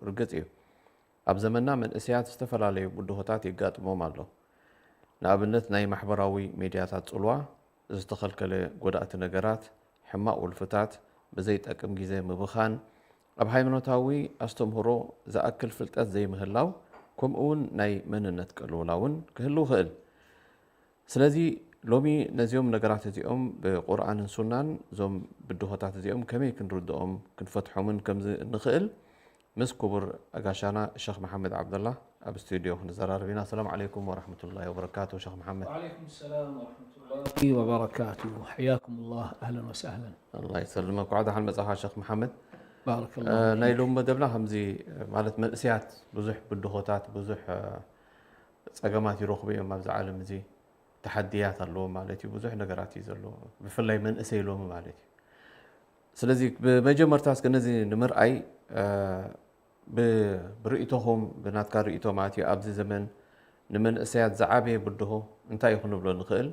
ርግጽ እዩ። ኣብ ዘመንና መንእሰያት ዝተፈላለዩ ብድሆታት የጋጥሞም ኣሎ። ንኣብነት ናይ ማሕበራዊ ሜድያታት ጽልዋ፣ ዝተኸልከለ ጎዳእቲ ነገራት፣ ሕማቕ ውልፍታት፣ ብዘይጠቅም ግዜ ምብኻን፣ ኣብ ሃይማኖታዊ ኣስተምህሮ ዝኣክል ፍልጠት ዘይምህላው፣ ከምኡ እውን ናይ መንነት ቅልውላውን ክህሉ ይኽእል። ስለዚ ሎሚ ነዚኦም ነገራት እዚኦም ብቁርኣንን ሱናን እዞም ብድሆታት እዚኦም ከመይ ክንርድኦም ክንፈትሖምን ከምዚ ንኽእል ምስ ክቡር ኣጋሻና ሸኽ መሓመድ ዓብደላ ኣብ ስቱዲዮ ክንዘራረብ ኢና። ሰላም ዓለይኩም ወራሕመቱላሂ ወበረካቱ ሸኽ መሓመድ። وعليكم السلام ورحمة الله وبركاته. حياكم الله. أهلا وسهلا. ኣላ ይሰልመ። እንኳዕ ደሓን መጻኻ ሸኽ መሓመድ። بارك እ፣ الله ናይ فيك. ሎሚ መደብና ከምዚ ማለት መንእስያት ብዙሕ ብድሆታት ብዙሕ እ፣ ጸገማት ይረኽቡ እዮም ኣብዚ ዓለም እዚ። ተሓድያት ኣለዎም ማለት እዩ። ብዙሕ ነገራት እዩ ዘሎ፣ ብፍላይ መንእሰይ ሎሚ ማለት እዩ። ስለዚ ብመጀመርታ እስከ ነዚ ንምርኣይ እ፣ ብ- ብርእይቶኹም ብናትካ ርእይቶ ማለት እዩ ኣብዚ ዘመን ንመንእሰያት ዝዓበየ ብድሆ እንታይ እዩ ክንብሎ ንኽእል?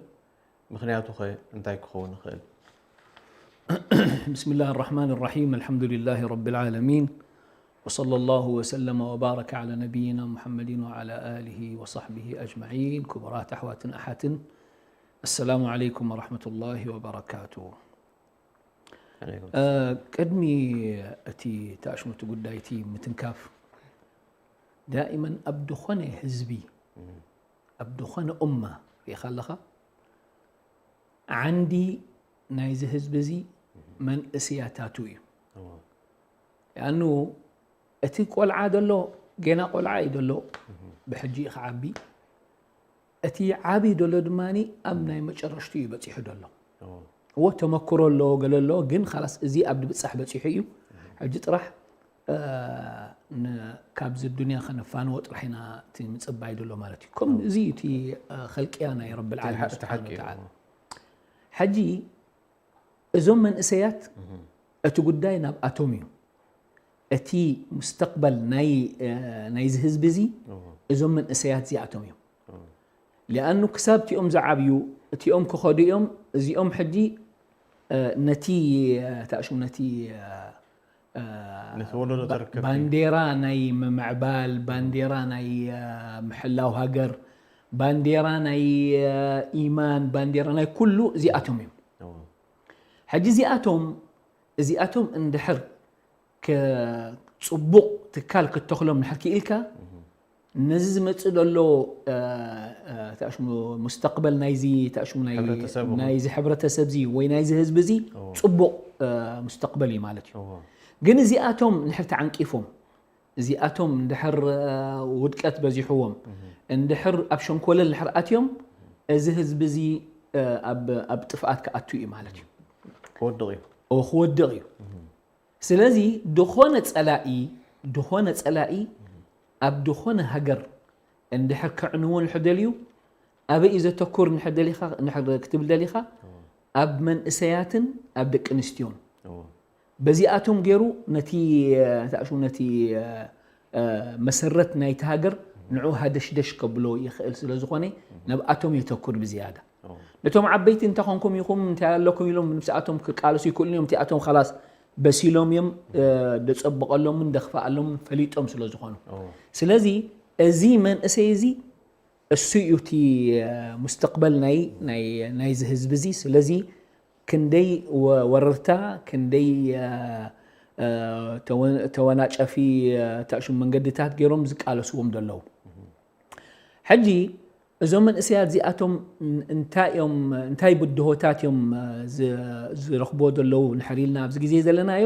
ምኽንያቱ ኸ እንታይ ክኸውን ይኽእል? بسم الله الرحمن الرحيم. الحمد لله رب العالمين. وصلى الله وسلم وبارك على نبينا محمد وعلى آله وصحبه أجمعين. ክቡራት ኣሕዋትን ኣሓትን፣ السلام عليكم ورحمة الله وبركاته. ዓለይኩም እ፣ ቅድሚ እቲ ተኣሽሙቲ ጉዳይቲ ምትንካፍ፣ ዳኢመን ኣብ ዝኾነ ህዝቢ ኣብ ዝኾነ ኡማ ሪኢኻ ኣለኻ፣ ዓንዲ ናይዚ ህዝቢ እዚ መንእስያታቱ እዩ። እዎ። ያኑ እቲ ቆልዓ ዘሎ ጌና ቆልዓ እዩ ዘሎ፣ ብሕጂ እዩ ክዓቢ። እቲ ዓቢ ዘሎ ድማ ኣብ ናይ መጨረሽቱ እዩ በፂሑ ዘሎ። እዎ። እዎ ተመክሮ ኣሎ ገለ ኣሎ፣ ግን ኻላስ እዚ ኣብ ድብፃሕ በፂሑ እዩ። ሕጂ ጥራሕ እ፣ ን- ካብዚ ዱንያ ከነፋንዎ ጥራሕ ኢና እቲ ምፅባይ ዘሎ ማለት እዩ። ከም እዚ እዩ እቲ እ፣ ኸልቅያ ናይ ረብል ዓለሚን እቲ ስብሓን ሓቂ እዩ። ወተዓላ። ሕጂ እዞም መንእሰያት እቲ ጉዳይ ናብኣቶም እዩ። እቲ ሙስተቅበል ናይ እ፣ ናይዚ ህዝቢ እዚ እዎ። እዞም መንእሰያት እዚኣቶም እዮም። ሊኣኑ ክሳብ እቲኦም ዝዓብዩ እቲኦም ክኸዱ እዮም። እዚኦም ሕጂ እ፣ ነቲ እ፣ ታሽሙ ነቲ እ፣ እ፣ ነቲ ወለዶ ባ- ተረከብቲ። ባንዴራ ናይ ምምዕባል፣ ባንዴራ ናይ እ፣ ምሕላው ሃገር፣ ባንዴራ ናይ እ፣ ኢማን፣ ባንዴራ ናይ ኩሉ እዚኣቶም እዮም። እዎ። ሕጂ እዚኣቶም እዚኣቶም እንድሕር ከ- ፅቡቕ ትካል ክተኽሎም እንድሕር ክኢልካ፣ ነዚ ዝመፅእ ዘሎ እ፣ እ፣ ታሽሙ ሙስተቅበል ናይዚ ታሽሙ ናይ- ሕብረተሰብ እውን። ናይዚ ሕብረተሰብ እዚ ወይ ናይዚ ህዝቢ እዚ እዎ። ፅቡቕ እ፣ ሙስተቅበል እዩ ማለት እዩ። እዎ። ግን እዚኣቶም እንድሕር ተዓንቂፎም፣ እዚኣቶም እንድሕር እ፣ ውድቀት በዚሕዎም፣ እንድሕር ኣብ ሸንኮለል እንድሕር ኣትዮም፣ እዚ ህዝቢ እዚ እ፣ ኣብ ኣብ ጥፍኣት ክኣቱ እዩ ማለት እዩ። ክወድቕ እዩ። ኦ ክወድቕ እዩ። ስለዚ ድኾነ ጸላኢ ድኾነ ጸላኢ ኣብ ድኾነ ሃገር እንድሕር ከዕንዎ እንድሕር ደልዩ፣ ኣበይ እዩ ዘተኩር እንድሕር ደሊኻ እንድሕር ክትብል ደሊኻ፣ ኣብ መንእሰያትን ኣብ ደቂ ኣንስትዮን። እዎ። በዚኣቶም ገይሩ ነቲ ታእሹ ነቲ እ፣ መሰረት ናይቲ ሃገር ንዑ ሃደሽደሽ ከብሎ ይኽእል ስለ ዝኾነ፣ ናብኣቶም የተኩር ብዝያዳ። እዎ። ነቶም ዓበይቲ እንታይ ኮንኩም ኢኹም እንታይ ኣለኩም ኢሎም ምስኣቶም ክቃለሱ ይክእሉ እዮም። እቲኣቶም ኻላስ በሲሎም እዮም፣ እ፣ ደጸብቐሎምን ደኽፍኣሎምን ፈሊጦም ስለ ዝኾኑ። እዎ። ስለዚ እዚ መንእሰይ እዚ እሱ እዩ እቲ እ፣ ሙስተቅበል ናይ ናይ ናይዚ ህዝቢ እዚ። ስለዚ ክንደይ ወ- ወረርታ ክንደይ እ፣ እ፣ ተወ- ተወናጨፊ እ፣ ታእሹም መንገድታት ገይሮም ዝቃለስዎም ዘለዉ። ሕጂ እዞም መንእሰያት እዚኣቶም ን- እንታይ እዮም እንታይ ብድሆታት እዮም እ፣ ዝ- ዝረኽብዎ ዘለዉ ንሕር ኢልና ኣብዚ ግዜ ዘለናዮ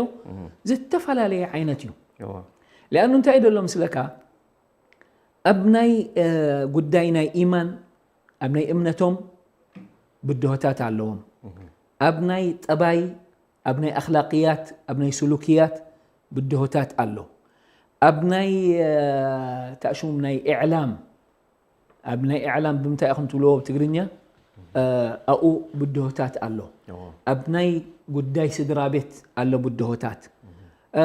ዝተፈላለየ ዓይነት እዩ። እዎ። ሊኣኑ እንታይ እዩ ዘሎ ምስለካ ኣብ ናይ እ፣ ጉዳይ ናይ ኢማን ኣብ ናይ እምነቶም ብድሆታት ኣለዎም። ኣብ ናይ ጠባይ ኣብ ናይ ኣኽላቅያት ኣብ ናይ ስሉክያት ብድሆታት ኣሎ። ኣብ ናይ እ፣ ታእሹም ናይ ኢዕላም ኣብ ናይ ኢዕላም ብምንታይ ኢኹም ትብልዎ ብትግርኛ እ፣ ኣብኡ ብድሆታት ኣሎ። እዎ። ኣብ ናይ ጉዳይ ስድራ ቤት ኣሎ ብድሆታት። እ፣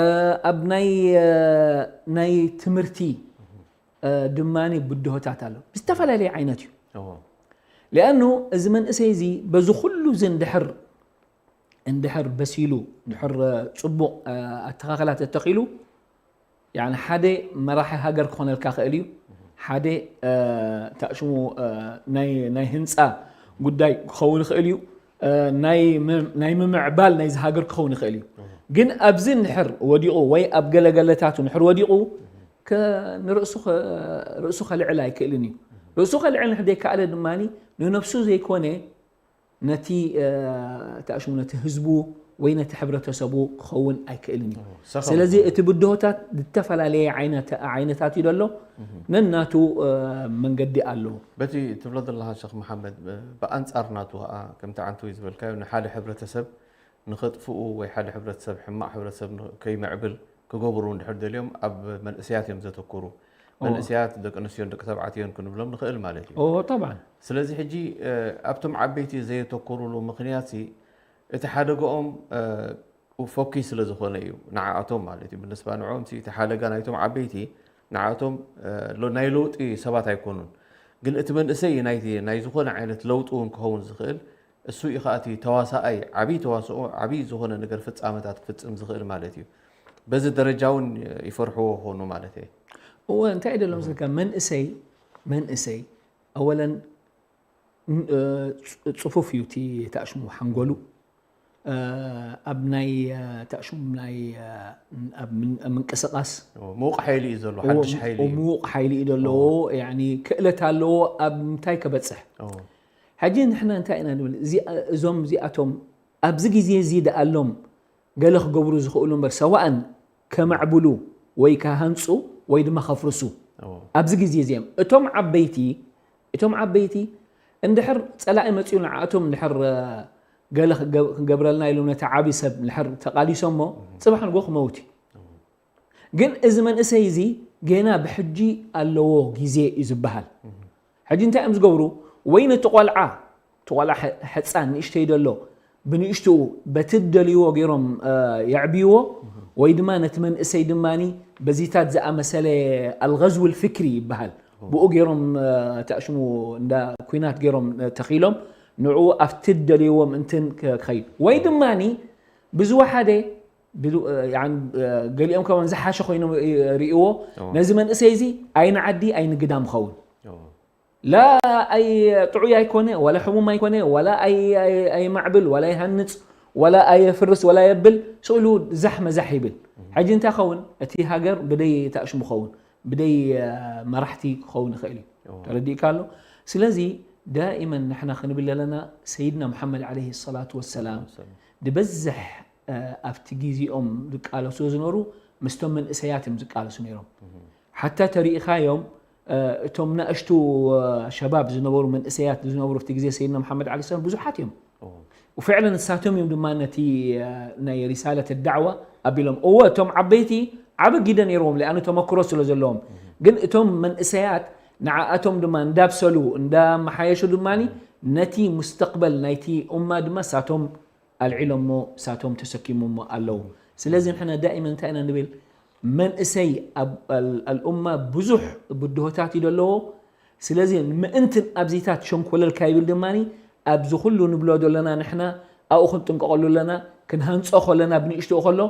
ኣብ ናይ እ፣ ናይ ትምህርቲ እ፣ ድማ ብድሆታት ኣሎ ብዝተፈላለየ ዓይነት እዩ። እዎ። ሊኣኑ እዚ መንእሰይ እዚ በዚ ኩሉ እዚ እንድሕር እንድሕር በሲሉ እንድሕር እ፣ ፅቡቕ እ፣ ኣተኻኸላ ተተኺሉ ያኒ ሓደ መራሒ ሃገር ክኾነልካ ክእል እዩ። ሓደ እ፣ ታሽሙ እ፣ ናይ ናይ ህንፃ ጉዳይ ክኸውን ይኽእል እዩ። እ፣ ናይ ም- ናይ ምምዕባል ናይዚ ሃገር ክኸውን ይኽእል እዩ። ግን ኣብዚ ንሕር ወዲቑ ወይ ኣብ ገለገለታቱ ንሕር ወዲቑ ከ- ንርእሱ ከ- ርእሱ ከልዕል ኣይክእልን እዩ። ርእሱ ከልዕል ንሕደይ ከኣለ ድማ ንነብሱ ዘይኮነ ነቲ ታሽሙ ነቲ ህዝቡ ወይ ነቲ ሕብረተሰቡ ክኸውን ኣይክእልን እዩ። ስለዚ እቲ ብድሆታት ዝተፈላለየ ዓይነታት እዩ ዘሎ። ነናቱ መንገዲ ኣለዎ። በቲ ትብሎ ዘለኻ ሸኽ መሓመድ፣ ብኣንፃር ናቱ ከዓ ከምቲ ዓንተወይ ዝበልካዮ ንሓደ ሕብረተሰብ ንኸጥፍኡ ወይ ሓደ ሕብረተሰብ ሕማቕ ሕብረተሰብ ከይምዕብል ክገብሩ እንድሕር ደልዮም ኣብ መንእሰያት እዮም ዘተኩሩ። መንእሰያት ደቂ ኣንስትዮን ደቂ ተባዕትዮን ክንብሎም ንኽእል ማለት እዩ። ጠብዓን ስለዚ ሕጂ ኣብቶም ዓበይቲ ዘየተኩሩሉ ምኽንያት እቲ ሓደገኦም ፎኪስ ስለ ዝኾነ እዩ። ንዓኣቶም ማለት እዩ። ብንስባ ንዕኦም እቲ ሓደጋ ናይቶም ዓበይቲ ንዓኣቶም ናይ ለውጢ ሰባት ኣይኮኑን። ግን እቲ መንእሰይ ናይ ዝኾነ ዓይነት ለውጢ እውን ክኸውን ዝኽእል እሱ እዩ ከዓ እቲ ተዋሳኣይ ዓብዪ ተዋስኦ ዓብዪ ዝኾነ ነገር ፍፃመታት ክፍፅም ዝኽእል ማለት እዩ። በዚ ደረጃ እውን ይፈርሕዎ ኾኑ ማለት እየ። እወ እንታይ ደሎ መስለካ መንእሰይ መንእሰይ ኣወለን ጽፉፍ እዩ እቲ ተኣሽሙ ሓንጎሉ ኣብ ናይ ተኣሽሙ ናይ ኣብ ምንቅስቃስ ምውቕ ሓይሊ እዩ ዘሎ ሓድሽ ሓይሊ እዩ። ምውቕ ሓይሊ እዩ ዘለዎ። ክእለት ኣለዎ ኣብ ምንታይ ከበፅሕ። ሕጂ ንሕና እንታይ ኢና ንብል እዞም እዚኣቶም ኣብዚ ግዜ እዚ ደኣሎም ገለ ክገብሩ ዝኽእሉ እምበር ሰዋእን ከማዕብሉ ወይ ከሃንፁ ወይ ድማ ከፍርሱ ኣብዚ ግዜ እዚኦም እቶም ዓበይቲ እቶም ዓበይቲ እንድሕር ፀላኢ መፅኡ ንዓኣቶም እንድሕር ገለ ክገብረልና ኢሎም ነቲ ዓብዪ ሰብ እንድሕር ተቓሊሶሞ ፅባሕ ንጎ ክመውት እዩ። ግን እዚ መንእሰይ እዚ ገና ብሕጂ ኣለዎ ግዜ እዩ ዝበሃል። ሕጂ እንታይ እዮም ዝገብሩ? ወይ ነቲ ቆልዓ እቲ ቆልዓ ሕፃን ንእሽተይ ደሎ ብንእሽትኡ በቲ ደልይዎ ገይሮም የዕብይዎ ወይ ድማ ነቲ መንእሰይ ድማ በዚታት ዝኣመሰለ ኣልغزو الفكري ይበሃል። ብኡ ገይሮም ተሽሙ እንዳ ኩናት ገይሮም ተኺሎም ንዕኡ ኣብቲ ደልይዎ ምእንትን ክኸይድ ወይ ድማ ብዝወሓደ ገሊኦም ከማን ዝሓሸ ኮይኖም ርእይዎ ነዚ መንእሰይ እዚ ኣይንዓዲ ኣይንግዳም ኸውን ላ ኣይ ጥዑይ ኣይኮነ ዋላ ሕሙም ኣይኮነ ዋላ ኣይ- ኣይ- ኣይማዕብል ዋላ ይሃንፅ ዋላ ኣየፍርስ ዋላ የብል ስእሉ ዛሕ መዛሕ ይብል። ሕጂ እንታይ ኸውን እቲ ሃገር ብደይ ተኣሽሙ ኸውን ብደይ መራሕቲ ክኸውን ይኽእል እዩ። ተረዲእካ ኣሎ። ስለዚ ዳኢመን ንሕና ክንብል ዘለና ሰይድና ሙሓመድ ዓለይሂ ሰላቱ ወሰላም ንበዝሕ ኣብቲ ግዜኦም ዝቃለሱ ዝነበሩ ምስቶም መንእሰያት እዮም ዝቃለሱ ነይሮም። ሓታ ተሪኢኻዮም እቶም ናእሽቱ ሸባብ ዝነበሩ መንእሰያት ዝነበሩ ኣብቲ ግዜ ሰይድና ሙሓመድ ዓለይሂ ሰላም ብዙሓት እዮም። ፍዕለን ንሳቶም እዮም ድማ ነቲ ናይ ሪሳለት ዳዕዋ ኣቢሎም እወ እቶም ዓበይቲ ዓቢ ግደ ነይርዎም ሊኣኑ ተመክሮ ስለ ዘለዎም ግን እቶም መንእሰያት ንዓኣቶም ድማ እንዳብሰሉ እንዳመሓየሹ ድማ ነቲ ሙስተቅበል ናይቲ ኡማ ድማ ሳቶም ኣልዒሎሞ ሳቶም ተሰኪሞሞ ኣለዉ። ስለዚ ንሕና ዳኢመን እንታይ ኢና ንብል መንእሰይ ኣብ ኣልኡማ ብዙሕ ብድሆታት እዩ ዘለዎ። ስለዚ ምእንትን ኣብዚታት ሸንኮለል ካይብል ድማ ኣብዚ ኩሉ ንብሎ ዘለና ንሕና ኣብኡ ክንጥንቀቐሉ ኣለና። ክንሃንፆ ከለና ብንእሽትኡ ከሎ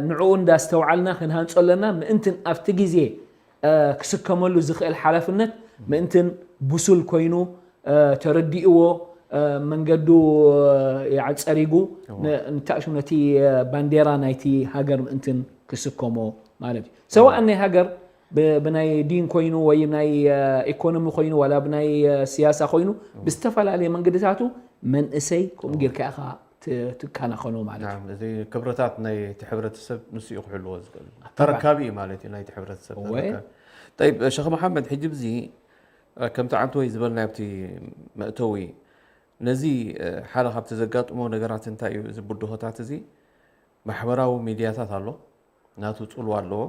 ንዕኡ እንዳስተውዓልና ክንሃንፆ ኣለና። ምእንትን ኣብቲ ግዜ ክስከመሉ ዝኽእል ሓላፍነት ምእንትን ብሱል ኮይኑ ተረዲእዎ መንገዱ ጸሪጉ ንታእሹ ነቲ ባንዴራ ናይቲ ሃገር ምእንትን ክስከሞ ማለት እዩ። ሰዋእ ናይ ሃገር ብናይ ዲን ኮይኑ ወይ ናይ ኢኮኖሚ ኮይኑ ዋላ ብናይ ስያሳ ኮይኑ ብዝተፈላለየ መንገድታቱ መንእሰይ ከምኡ ጌርካ ኢኻ ትከናኸኖ ማለት እዩ። እዚ ክብረታት ናይ እቲ ሕብረተሰብ ንሱ እዩ ክሕልዎ ዝኽእል ተረካቢ እዩ ማለት እዩ ናይቲ ሕብረተሰብ ተረካቢ። ጠይብ ሸኽ መሓመድ ሕጂ ብዚ ከምቲ ዓንተወይ ዝበልናዮ ኣብቲ መእተዊ ነዚ ሓደ ካብቲ ዘጋጥሞ ነገራት እንታይ እዩ እዚ ብድሆታት እዚ ማሕበራዊ ሚድያታት ኣሎ ናቱ ፅልዋ ኣለዎ።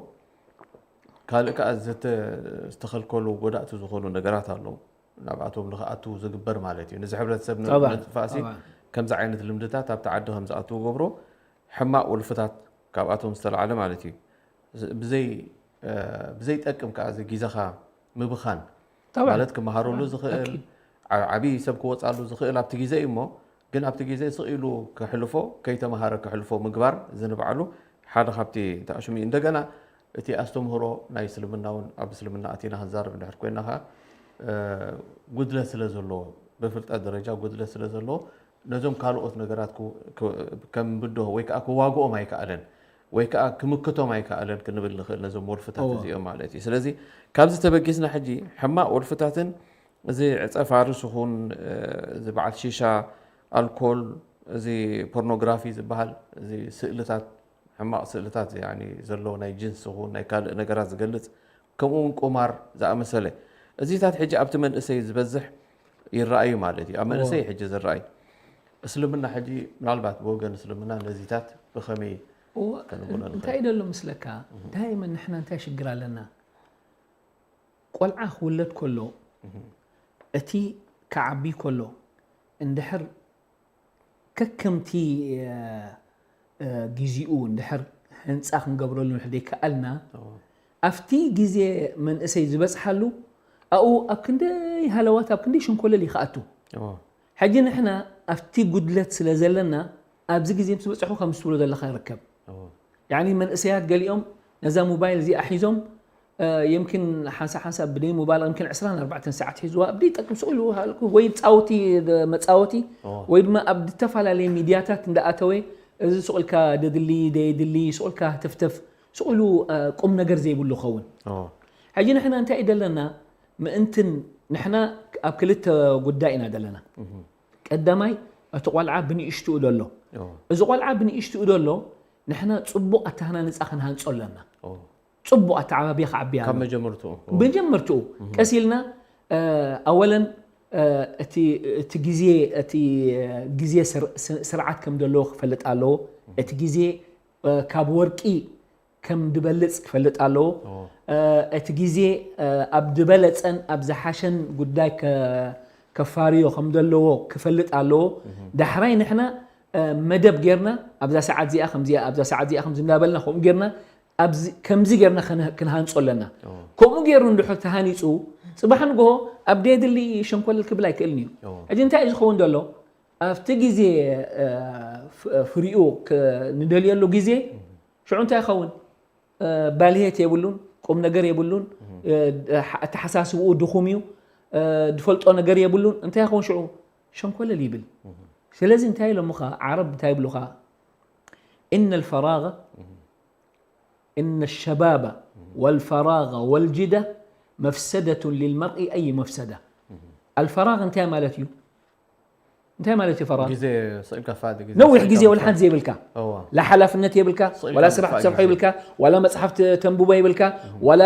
ካልእ ከዓ ዝተኸልከሉ ጎዳእቲ ዝኾኑ ነገራት ኣለዉ ናብኣቶም ንክኣቱ ዝግበር ማለት እዩ። ነዚ ሕብረተሰብ ንምጥፋእሲ ከምዚ ዓይነት ልምድታት ኣብቲ ዓዲ ከምዝኣትዉ ገብሮ ሕማቕ ውልፍታት ካብኣቶም ዝተላዕለ ማለት እዩ። ብዘይ ብዘይጠቅም ከዓ እዚ ግዜኻ ምብኻን ማለት ክመሃረሉ ዝኽእል ዓብዪ ሰብ ክወፃሉ ዝኽእል ኣብቲ ግዜ እዩ እሞ ግን ኣብቲ ግዜ ስቕ ኢሉ ከሕልፎ ከይተምሃረ ከሕልፎ ምግባር እዚ ንባዕሉ ሓደ ካብቲ ተኣሽሙ እዩ። እንደገና እቲ ኣስተምህሮ ናይ እስልምና እውን ኣብ እስልምና ኣቲና ክንዛረብ እንድሕር ኮይና ኸዓ፣ እ፣ ጉድለት ስለ ዘለዎ፣ ብፍልጠት ደረጃ ጉድለት ስለ ዘለዎ፣ ነዞም ካልኦት ነገራት ክው-፣ ክው-፣ ከም ብድሆ ወይ ከዓ ክዋግኦም ኣይከኣለን፣ ወይ ከዓ ክምክቶም ኣይከኣለን ክንብል ንኽእል ነዞም ወልፍታት እዎ። እዚኦም ማለት እዩ። ስለዚ ካብዚ ተበጊስና ሕጂ ሕማቕ ወልፍታትን እዚ ዕጸ ፋርስ ይኹን፣ እ፣ እዚ በዓል ሺሻ፣ ኣልኮል፣ እዚ ፖርኖግራፊ ዝበሃል፣ እዚ ስእልታት፣ ሕማቕ ስእልታት፣ ያኒ፣ ዘለዎ ናይ ጅንስ ይኹን ናይ ካልእ ነገራት ዝገልጽ፣ ከምኡ እውን ቁማር ዝኣመሰለ፣ እዚታት ሕጂ ኣብቲ መንእሰይ ዝበዝሕ ይረኣዩ ማለት እዩ። ኣብ እዎ። መንእሰይ ሕጂ ዝረኣዩ። እስልምና ሕጂ ምናልባት ብወገን እስልምና ነዚታት ብኸመይ እዎ፣ ከንብሎ ንኽእል? እንታይ እዩ ደሎ ምስለካ? ዳይመን ንሕና እንታይ ሽግር ኣለና? ቆልዓ ክውለድ ከሎ፣ እቲ ክዓቢ ከሎ፣ እንድሕር ከከምቲ፣ እ፣ እ፣ ግዜኡ እንድሕር ህንጻ ክንገብረሉ እንድሕር ዘይከኣልና፣ እዎ። ኣብቲ ግዜ መንእሰይ ዝበጽሓሉ፣ ኣብኡ ኣብ ክንደይ ሃለዋት፣ ኣብ ክንደይ ሸንኮለል እዩ ክኣቱ። እዎ። ሕጂ ንሕና ኣብቲ ጉድለት ስለ ዘለና፣ ኣብዚ ግዜ ምስ በጽሑ ከም ትብሎ ዘለኻ ይርከብ። እዎ። ያኒ መንእሰያት ገሊኦም ነዛ ሞባይል እዚኣ ሒዞም፣ እ፣ የምኪን ሓንሳብ ሓንሳብ ብደይ ሞባይል የምኪን ዕስራን ኣርባዕተን ሰዓት ሒዝዋ፣ ኣብ ደይ ጠቅም ስቕ ኢሉ ሃልኩ፣ ወይ ጻወቲ፣ ደ-፣ መጻወቲ፣ እዎ። ወይ ድማ ኣብ ዝተፈላለየ ሚድያታት እንዳኣተወ፣ እዚ ስቕ ኢልካ ደድሊ፣ ደየድሊ፣ ስቕ ኢልካ ህተፍተፍ፣ ስቕ ኢሉ፣ እ፣ ቁም ነገር ዘይብሉ ኸውን። እዎ። ሕጂ ንሕና እንታይ እዩ ደለና? ምእንትን ንሕና ኣብ ክልተ ጉዳይ ኢና ደለና። እህ። ቀዳማይ፣ እቲ ቆልዓ ብንእሽትኡ ደሎ። እዎ። እዚ ቆልዓ ብንእሽትኡ ደሎ፣ ንሕና ጽቡቕ ኣተሃናንጻ ክንሃንጾ ኣለና። እዎ። ጽቡቕ ኣተዓባብያ ክዓቢ ካብ ኣለዎ። መጀመርትኡ። እዎ። መጀመርትኡ፣ እህ። ቀስ ኢልና፣ እ፣ ኣወለን፣ እ፣ እቲ፣ እቲ ግዜ፣ እቲ ግዜ ስር-፣ ስ-፣ ስርዓት ከም ዘለዎ ክፈልጥ ኣለዎ። እቲ ግዜ፣ እ፣ ካብ ወርቂ ከም ድበልጽ ክፈልጥ ኣለዎ። እዎ። እ፣ እቲ ግዜ፣ እ፣ ኣብ ድበለጸን ኣብ ዝሓሸን ጉዳይ ከ-፣ ከፋርዮ ከም ዘለዎ ክፈልጥ ኣለዎ። እህ። ዳሕራይ ንሕና፣ እ፣ መደብ ጌርና ኣብዛ ሰዓት እዚኣ ከምዚኣ፣ ኣብዛ ሰዓት እዚኣ ከምዚ እንዳበልና ከምኡ ጌርና ኣብዚ፣ ከምዚ ጌርና ከነ-፣ ክንሃንጾ ኣለና። እዎ። ከምኡ ጌሩ እንድሕር ተሃኒጹ፣ ጽባሕ ንግሆ ኣብ ደየድሊ ሸንኮለል ክብል ኣይክእልን እዩ። እዎ። ሕጂ እንታይ እዩ ዝኸውን ዘሎ? ኣብቲ ግዜ፣ እ፣ ፍ-፣ ፍሪኡ ክ-፣ ንደልየሉ ግዜ፣ እህ። ሽዑ እንታይ ይኸውን? እ፣ ባልሄት የብሉን፣ ቁም ነገር የብሉን፣ እህ። እ፣ ደ-፣ ሓ-፣ ኣተሓሳስብኡ ድኹም እዩ፣ እ፣ ድፈልጦ ነገር የብሉን። እንታይ ይኸውን ሽዑ? ሸንኮለል ይብል። እህ። ስለዚ እንታይ ኢሎምኻ? ዓረብ እንታይ ይብሉኻ? إن الفراغ، እህ። إن الشباب والفراغ والجدة مفسدة للمرء أي مفسدة. الفراغ እንታይ ማለት እዩ? እንታይ ማለት እዩ ፈራግ? ግዜ ስቕ ኢልካ ፋዲ ግዜ ነዊሕ ስቕ ኢልካ ግዜ ወላ ምጽዋት። ሓንቲ ዘይብልካ። እዋ። ላ ሓላፍነት የብልካ፣ ስቕ ኢልካ ወላ ስራሕ ምጥፋእ ትሰርሖ ግዜ። የብልካ፣ ወላ መጽሓፍ ተ-፣ ተንብቦ የብልካ፣ እህ። ወላ፣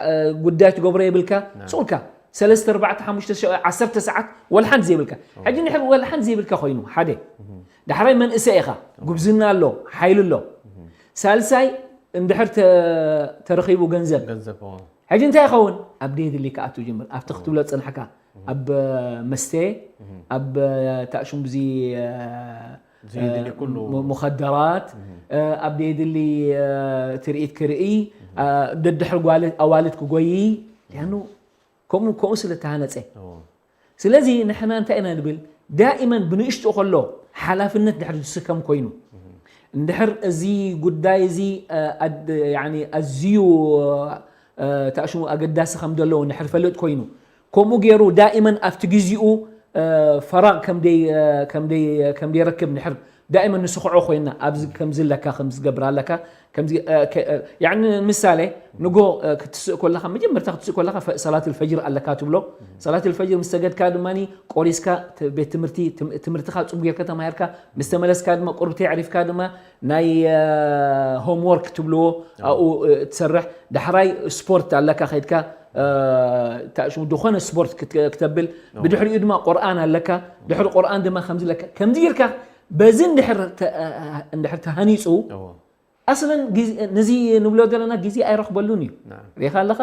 እ፣ ጉዳይ ትገብሮ የብልካ። ናም። ስቕ ኢልካ ሰለስተ፣ ኣርባዕተ፣ ሓሙሽተ፣ ሸ-፣ ዓሰርተ ሰዓት ወላ ሓንቲ ዘይብልካ። እዋ። ሕጂ ንሕር ወላ ሓንቲ ዘይብልካ ኮይኑ፣ ሓደ። እህ። ዳሕራይ መንእሰይ ኢኻ፣ እዋ። ጉብዝና ኣሎ፣ ሓይሊ ኣሎ። እህ። ሳልሳይ እንድሕር ተ-፣ ተረኺቡ ገንዘብ። ገንዘብ፣ እዋ። ሕጂ እንታይ ይኸውን? ኣብ ደየድሊ ክኣቱ ይጅምር። ኣብቲ ክትብሎ ዝጸናሕካ፣ ኣብ መስተ፣ ኣብ ታሽሙ ብዚ፣ እ፣ ዘይድሊ ኩሉ። ሙ-፣ ሙኸደራት፣ እ፣ ኣብ ደየድሊ፣ እ፣ ትርኢት ክርኢ፣ እ፣ ደድሕሪ ጓል-፣ ኣዋልድ ክጎይ፣ ያኑ ከምኡ፣ ከምኡ ስለ ተሃነጸ። እዎ። ስለዚ ንሕና እንታይ ኢና ንብል? ዳኢመን ብንእሽቱ ከሎ ሓላፍነት ድሕር ዝስከም ኮይኑ፣ እንድሕር እዚ ጉዳይ እዚ፣ እ፣ ኣድ-፣ ያኒ ኣዝዩ፣ እ፣ ታሽሙ ኣገዳሲ ከም ዘለዎ እንድሕር ፈልጥ ኮይኑ፣ ከምኡ ገይሩ ዳኢመን ኣብቲ ግዜኡ፣ እ፣ ፈራቕ ከም ደይ-፣ እ፣ ከም ደይ-፣ ከም ደይረክብ እንድሕር ዳኢመን ንስኽዖ ኮይና፣ ኣብዚ ከምዚ ኣለካ፣ ከምዚ ገብር ኣለካ፣ ከምዚ፣ እ፣ ከ-፣ እ፣ ያኒ ንምሳሌ፣ ንጎ፣ እ፣ ክትስእ ከለኻ፣ መጀመርታ ክትስእ ከለኻ ፈ-፣ ሰላት ኣልፈጅር ኣለካ ትብሎ። ሰላት ኣልፈጅር ምስ ሰገድካ ድማኒ፣ ቆሪስካ ት-፣ ቤት ትምህርቲ፣ ትም-፣ ትምህርትኻ ጽቡቅ ጌርካ ተማሂርካ፣ ምስ ተመለስካ ድማ፣ ቁርብቲ ኣዕሪፍካ ድማ፣ ናይ፣ እ፣ ሆምወርክ ትብልዎ፣ ኣዎ። ኣብኡ፣ እ፣ ትሰርሕ። ዳሕራይ ስፖርት ኣለካ፣ ከይድካ፣ እ፣ ታሽሙ ዝኾነ ስፖርት ክት-፣ ክተብል። ኣዎ። ብድሕሪኡ ድማ ቁርኣን ኣለካ። ድሕሪ ቁርኣን ድማ ከምዚ ኣለካ። ከምዚ ጌርካ፣ በዚ እንድሕር ተ-፣ እ፣ እ፣ እንድሕር ተሃኒጹ፣ ኣዎ። ኣስለን ግዜ፣ ነዚ ንብሎ ዘለና ግዜ ኣይረኽበሉን እዩ። ናም። ርኢኻ ኣለኻ?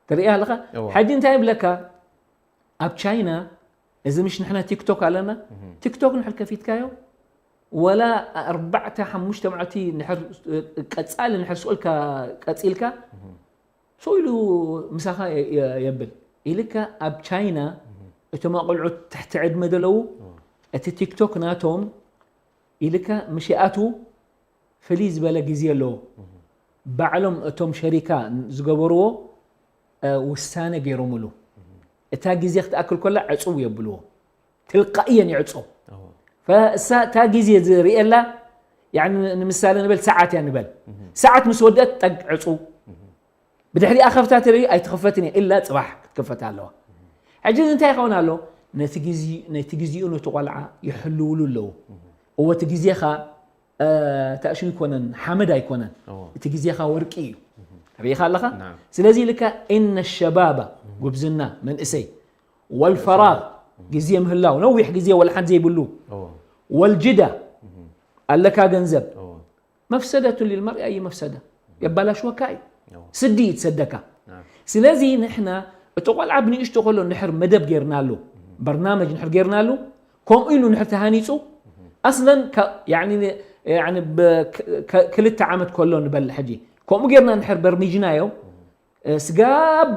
ትርኢ ኣለኻ? እዎ። ሕጂ እንታይ ይብለካ? ኣብ ቻይና፣ እዚ ምሽ ንሕና ቲክቶክ ኣለና? እህ። ቲክቶክ ንሕር ከፊትካዮ፣ ወላ ኣርባዕተ ሓሙሽተ መዓልቲ ንሕር፣ ቀጻሊ ንሕር ስቕ ኢልካ ቀጺልካ፣ እህ። ስቕ ኢሉ ምሳኻ የ-፣ የ-፣ የብል። ኢልካ ኣብ ቻይና፣ እህ። እቶም ኣቆልዑት ትሕቲ ዕድመ ዘለዉ፣ እዎ። እቲ ቲክቶክ ናቶም ኢልካ ምሽ ይኣትዉ፣ ፍልይ ዝበለ ግዜ ኣለዎ። እህ። ባዕሎም እቶም ሸሪካ ዝገበርዎ ውሳነ ገይሮምሉ። እታ ግዜ ክትኣክል ኮላ ዕፅው የብልዎ። ትልቃእየን ይዕፅው። ፈእሳ እታ ግዜ ዝርእየላ ንምሳሌ ንበል ሰዓት እያ ንበል። ሰዓት ምስ ወደት ጠግ ዕፅው። ብድሕሪኣ ከፍታ ተለዩ ኣይትኸፈትን እያ ኢላ ፅባሕ ክትከፈት ኣለዋ። ሕጂ እንታይ ይኸውን ኣሎ? ነቲ ግዜኡ ነቲ ቆልዓ ይሕልውሉ ኣለዉ። እወ እቲ ግዜኻ ተእሽም ኣይኮነን፣ ሓመድ ኣይኮነን። እቲ ግዜኻ ወርቂ እዩ። ርኢኻ ኣለኻ? ስለዚ ኢልካ ኢነ ሸባባ፣ ጉብዝና፣ መንእሰይ፣ ወልፈራግ፣ ግዜ ምህላው፣ ነዊሕ ግዜ ወላ ሓንቲ ዘይብሉ፣ ወልጅዳ፣ ኣለካ ገንዘብ፣ መፍሰደቱ ሊልመርኢ ኣይ መፍሰዳ፣ የባላሽወካ እዩ። ስዲ እዩ ትሰደካ። ስለዚ ንሕና እቲ ቆልዓ ብንእሽቶ ከሎ ንሕር መደብ ጌርናሉ፣ በርናመጅ ንሕር ጌርናሉ፣ ከምኡ ኢሉ ንሕር ተሃኒፁ፣ ኣስለን ክልተ ዓመት ከሎ ንበል ሕጂ ከምኡ ጌርና ንሕር በርሚጅናዮ፣ ስጋብ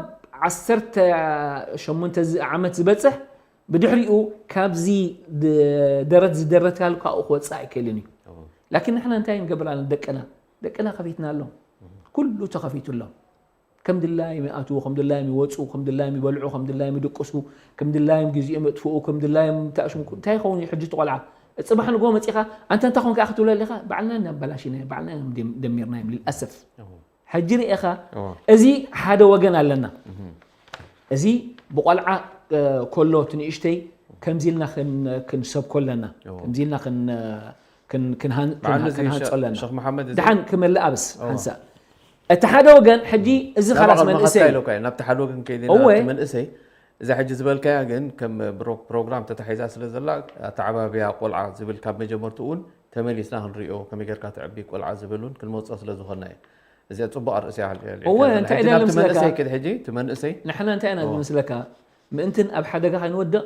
ዓሰርተ ሸሞንተ ዓመት ዝበፅሕ ብድሕሪኡ ካብዚ ደረት ዝደረትካሉ ካብኡ ክወፅእ ኣይክእልን እዩ። ላኪን ንሕና እንታይ ንገብር ኣለና? ደቅና ደቅና ከፊትና ኣሎም። ኩሉ ተኸፊቱ ኣሎም። ከም ድላዮም ይኣትዉ፣ ከም ድላዮም ይወፁ፣ ከም ድላዮም ይበልዑ፣ ከም ድላዮም ይድቅሱ፣ ከም ድላዮም ግዜኦም የጥፍኡ፣ ከም ድላዮም ተኣሽሙ። እንታይ ይኸውን እዩ ሕጂ እቲ ቆልዓ? ፅባሕ ንጎ መፂኻ ኣንተ እንታይ ኮንካ ክትብሎ ኣለኻ? ባዕልና ኢና ኣበላሽና፣ ባዕልና ኢና ደሚርና እዮም። ልልኣሰፍ ሕጂ ርኤኻ፣ እዚ ሓደ ወገን ኣለና። እዚ ብቆልዓ ከሎ ትንእሽተይ ከምዚ ኢልና ክንሰብኮ ኣለና፣ ከምዚ ኢልና ክንሃንጾ ኣለና። ድሓን ክመልእ ኣብስ ሓንሳእ እቲ ሓደ ወገን ሕጂ እዚ ኻላስ መንእሰይ ናብቲ ሓደ ወገን ከይደ መንእሰይ እዛ ሕጂ ዝበልካያ ግን ከም ፕሮግራም ተታሒዛ ስለ ዘላ ኣተዓባብያ ቆልዓ ዝብል ካብ መጀመርትኡ እውን ተመሊስና ክንሪኦ ከመይ ጌርካ ተዕቢ ቆልዓ ዝብል እውን ክንመፅኦ ስለ ዝኾንና እዩ። እዚኣ ፅቡቕ ኣርእስያ እወ እንታይ ኢለ ምስለካ መንእሰይ ክድ ሕጂ እቲ መንእሰይ ንሕና እንታይ ኢና ዝመስለካ ምእንትን ኣብ ሓደጋ ከይንወድቕ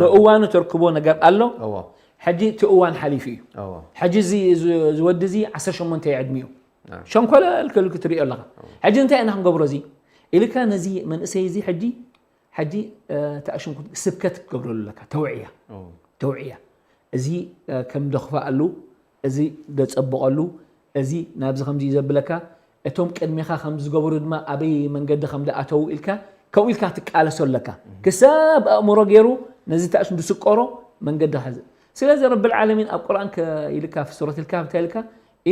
ብእዋኑ ተርክቦ ነገር ኣሎ። ሕጂ እቲ እዋን ሓሊፉ እዩ። ሕጂ እዚ ዝወዲ እዚ ዓሰርተ ሸሞንተ ዕድሚኡ ሸንኮለል ክብል ክትሪኦ ኣለኻ። ሕጂ እንታይ ኢና ክንገብሮ እዚ ኢልካ ነዚ መንእሰይ እዚ ሕጂ ሕጂ ተኣሽም ስብከት ክትገብረሉ ኣለካ። ተውዕያ ተውዕያ እዚ ከም ደኽፋኣሉ፣ እዚ ደጸብቐሉ፣ እዚ ናብዚ ከምዚ እዩ ዘብለካ፣ እቶም ቅድሜኻ ከም ዝገበሩ ድማ ኣበይ መንገዲ ከም ደኣተዉ ኢልካ ከምኡ ኢልካ ትቃለሶ ኣለካ። ክሳብ ኣእምሮ ገይሩ ነዚ ተኣሽም ዝስቆሮ መንገዲ ሓዘ። ስለዚ ረብል ዓለሚን ኣብ ቁርኣን ኢልካ ሱረት ልካፍ እንታይ ኢልካ?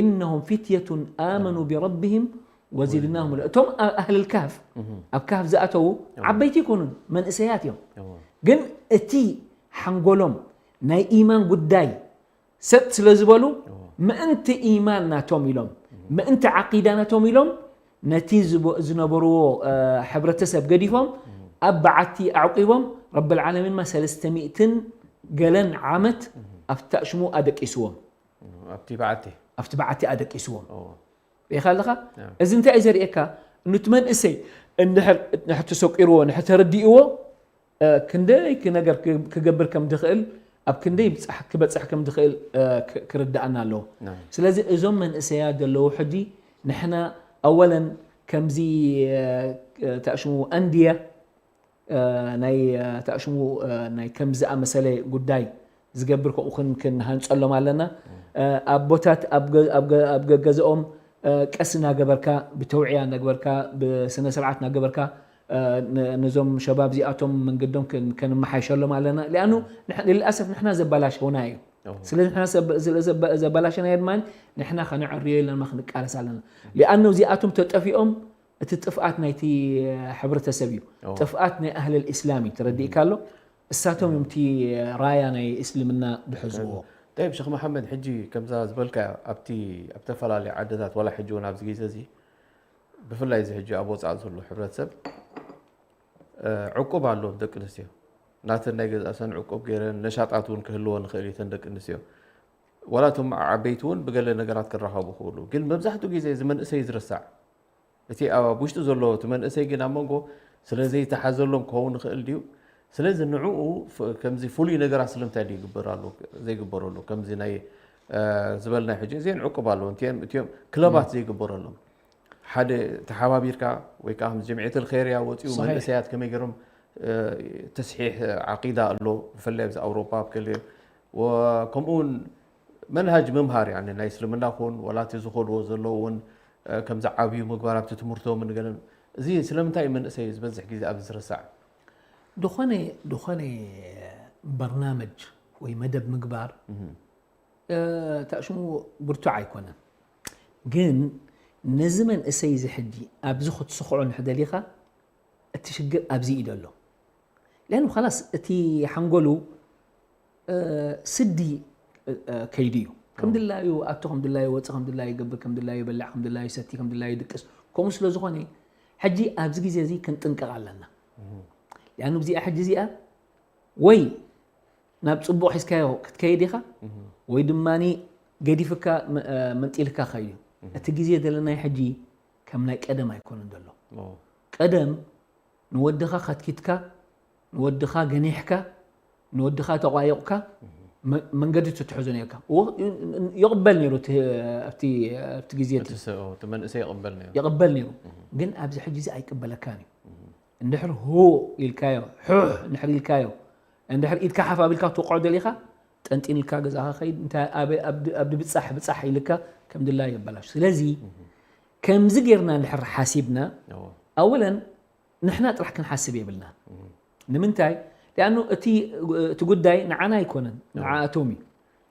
ኢነሁም ፊትየቱን ኣመኑ ቢረቢሂም ወዚድናሁም እቶም ኣህል ካህፍ ኣብ ካህፍ ዝኣተዉ ዓበይቲ ይኮኑን መንእሰያት እዮም። ግን እቲ ሓንጎሎም ናይ ኢማን ጉዳይ ሰጥ ስለ ዝበሉ ምእንቲ ኢማን ናቶም ኢሎም ምእንቲ ዓቂዳ ናቶም ኢሎም ነቲ ዝነበርዎ ሕብረተሰብ ገዲፎም ኣብ በዓቲ ኣዕቂቦም ረብል ዓለሚን ማ ሰለስተ ሚእትን ገለን ዓመት ኣብቲ ኣሽሙ ኣደቂስዎም። ኣብቲ በዓቲ ኣደቂስዎም። ሪኢኻ ኣለኻ? እዚ እንታይ እዩ ዘርእየካ? ኑቲ መንእሰይ እንድሕር ንሕር ተሰቂርዎ፣ ንሕር ተረዲእዎ፣ ክንደይ ነገር ክገብር ከም ድኽእል፣ ኣብ ክንደይ ብጻሕ ክበጽሕ ከም ድኽእል ክርዳኣና ኣለዎ። ስለዚ እዞም መንእሰያት ዘለዉ ሕጂ ንሕና ኣወለን ከምዚ ተኣሽሙ ኣንድያ ናይ ተኣሽሙ ናይ ከም ዝኣመሰለ ጉዳይ ዝገብር ከኡ ክንሃንጸሎም ኣለና። ኣቦታት ኣብ ገገዝኦም ቀስ እናገበርካ ብተውዕያ እናገበርካ ብስነ ስርዓት እናገበርካ ነዞም ሸባብ እዚኣቶም መንገዶም ከንመሓይሸሎም ኣለና። ሊኣኑ ልልኣሰፍ ንሕና ዘባላሸውና እዩ። ስለዚ ንሕና ዘባላሸናዮ ድማ ንሕና ከነዕርዮ ኢልና ክንቃለስ ኣለና። ሊኣኑ እዚኣቶም ተጠፊኦም እቲ ጥፍኣት ናይቲ ሕብረተሰብ እዩ። ጥፍኣት ናይ ኣህለል ኢስላም እዩ። ተረዲእካ ኣሎ? እሳቶም እዮም እቲ ራያ ናይ እስልምና ድሕዝዎ። ጠይብ ሸኽ መሓመድ፣ ሕጂ ከምዛ ዝበልካ ኣብቲ ኣብ ተፈላለዩ ዓድታት ዋላ ሕጂ እውን ኣብዚ ግዜ እዚ ብፍላይ እዚ ሕጂ ኣብ ወፃእ ዘሎ ሕብረተሰብ ዕቁብ ኣለዎም ደቂ ኣንስትዮ ናተን ናይ ገዛእሰን ዕቁብ ገይረን ነሻጣት እውን ክህልዎ ንኽእል እዩ። ተን ደቂ ኣንስትዮ ዋላ እቶም ዓበይቲ እውን ብገለ ነገራት ክረኸቡ ክእሉ፣ ግን መብዛሕትኡ ግዜ እዚ መንእሰይ ዝርሳዕ እቲ ኣብ ውሽጡ ዘሎ እቲ መንእሰይ ግን ኣብ መንጎ ስለ ዘይተሓዘሎም ክኸውን ይኽእል ድዩ? ስለዚ ንዕኡ ከምዚ ፍሉይ ነገራት ስለምንታይ ድዩ ይግበር ኣሎ ዘይግበረሉ? ከምዚ ናይ ዝበልናዮ ሕጂ እዚአን ዕቁብ ኣለዎ እቲኦም ክለባት ዘይግበረሎም ሓደ ተሓባቢርካ ወይ ከዓ ከምዚ ጀምዕየት ልኸይርያ ወፂኡ መንእሰያት ከመይ ገይሮም ተስሒሕ ዓቂዳ ኣሎ ብፍላይ ኣብዚ ኣውሮፓ ኣብ ከልእ ከምኡ እውን መንሃጅ ምምሃር፣ ያኒ ናይ እስልምና ኹን፣ ወላ እቲ ዝኸድዎ ዘለዉ እውን፣ እ፣ ከም ዝዓብዩ ምግባር ኣብቲ ትምህርቶም ንገለን። እዚ ስለምንታይ እዩ መንእሰይ ዝበዝሕ ግዜ ኣብዚ ዝርሳዕ? ዝኾነ፣ ዝኾነ በርናመጅ ወይ መደብ ምግባር፣ እ፣ ታሽሙ ብርቱዕ ኣይኮነን። ግን ነዚ መንእሰይ እዚ ሕጂ ኣብዚ ክትስኽዖ እንድሕር ደሊኻ፣ እቲ ሽግር ኣብዚ እዩ ዘሎ። ለኣኑ ኸላስ እቲ ሓንጎሉ፣ እ፣ ስዲ፣ እ፣ እ፣ ከይዱ እዩ። ከም ድላዩ ኣቱ፣ ከም ድላዩ ወፅእ፣ ከም ድላዩ ይገብር፣ ከም ድላዩ ይበልዕ፣ ከም ድላዩ ይሰቲ፣ ከም ድላዩ ይድቅስ። ከምኡ ስለ ዝኾነ፣ ሕጂ ኣብዚ ግዜ እዚ ክንጥንቀቕ ኣለና። ለኣኑ እዚኣ ሕጂ እዚኣ ወይ ናብ ፅቡቕ ሒዝካዮ ክትከይድ ኢኻ፣ ወይ ድማ ገዲፍካ መ-፣ እ፣ መንጢልካ ከይድ እዩ። እቲ ግዜ ዘለናዮ ሕጂ ከም ናይ ቀደም ኣይኮነን ዘሎ። ኦ። ቀደም ንወድኻ ከትኪትካ፣ ንወድኻ ገኒሕካ፣ ንወድኻ ተቋየቑካ፣ መ-፣ መንገዲ ትትሕዞ ነርካ። ወ-፣ ይቕበል ነይሩ እቲ፣ ኣብቲ፣ ኣብቲ ግዜ እቲ እቲ ሰ-፣ እቲ መንእሰይ ይቕበል ነይሩ። ይቕበል ነይሩ። ግን ኣብዚ ሕጂ እዚ ኣይቅበለካን እዩ። እንድሕር ሁ ኢልካዮ፣ ሑሕ እንድሕር ኢልካዮ፣ እንድሕር ኢድካ ሓፍ ኣቢልካ ትወቕዖ ደሊኻ፣ ጠንጢንልካ ገዛኻ ከይድ፣ እንታይ ኣበ-፣ ኣብ ድ-፣ ኣብ ድብጻሕ ብጻሕ ኢልካ ከም ድላዩ የበላሹ። ስለዚ ከምዚ ጌርና እንድሕር ሓሲብና፣ እዎ። ኣወለን ንሕና ጥራሕ ክንሓስብ የብልናን። ንምንታይ? ሊኣኑ እቲ፣ እቲ ጉዳይ ንዓና ኣይኮነን፣ ንዓኣቶም እዩ።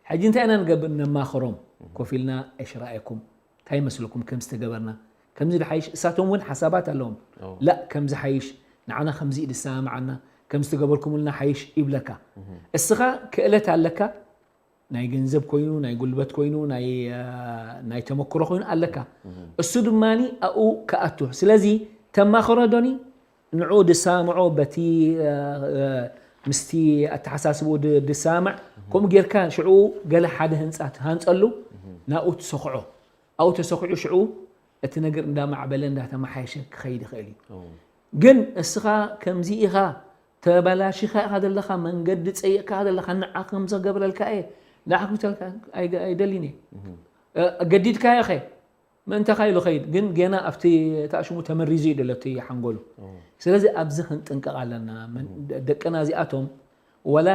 ሕጂ እንታይ ኢና ንገብር? ነማኽሮም። ኮፍ ኢልና፣ "እሽ፣ ረኣየኩም፣ እንታይ ይመስለኩም ከም ዝተገበርና? ከምዚ ድሓይሽ?" እሳቶም እውን ሓሳባት ኣለዎም። እዎ። "ላእ፣ ከምዚ ሓይሽ፣ ንዓና ከምዚ እዩ ዝሰማማዓና፣ ከም ዝተገበርኩምልና ሓይሽ" ይብለካ። እስኻ ክእለት ኣለካ፣ ናይ ገንዘብ ኮይኑ፣ ናይ ጉልበት ኮይኑ፣ ናይ፣ አ፣ ናይ ተመክሮ ኮይኑ ኣለካ። እሱ ድማኒ ኣብኡ ክኣቱ። ስለዚ ተማኽሮ ዶኒ ንዕኡ ድሳምዖ፣ በቲ፣ አ፣ አ፣ ምስቲ ኣተሓሳስብኡ ድ-፣ ድሳማዕ፣ ከምኡ ጌርካ ሽዕኡ ገለ ሓደ ህንጻ ትሃንጸሉ፣ ናብኡ ትሰኽዖ። ኣብኡ ተሰኺዑ ሽዑ እቲ ነገር እንዳማዕበለ እንዳተመሓየሸ ክኸይድ ይኽእል እዩ። ኦ። ግን እስኻ ከምዚ ኢኻ፣ ተበላሺኻ ኢኻ ዘለኻ፣ መንገዲ ጸይቕካ ዘለኻ፣ ንዓኻ ከም ዘገብረልካ እየ፣ ንዓኻ ከም ዘገብረልካ ኣይገ-፣ ኣይደልን እየ። እ፣ ገዲድካዮ ኸ? ምእንታኻ ኢሉ ኸይድ፣ ግን ጌና ኣብቲ ታሽሙ ተመሪዙ እዩ ዘሎ እቲ ሓንጎሉ። ኦ። ስለዚ ኣብዚ ክንጥንቀቕ ኣለና። መን-፣ ደ-፣ ደቅና እዚኣቶም ወላ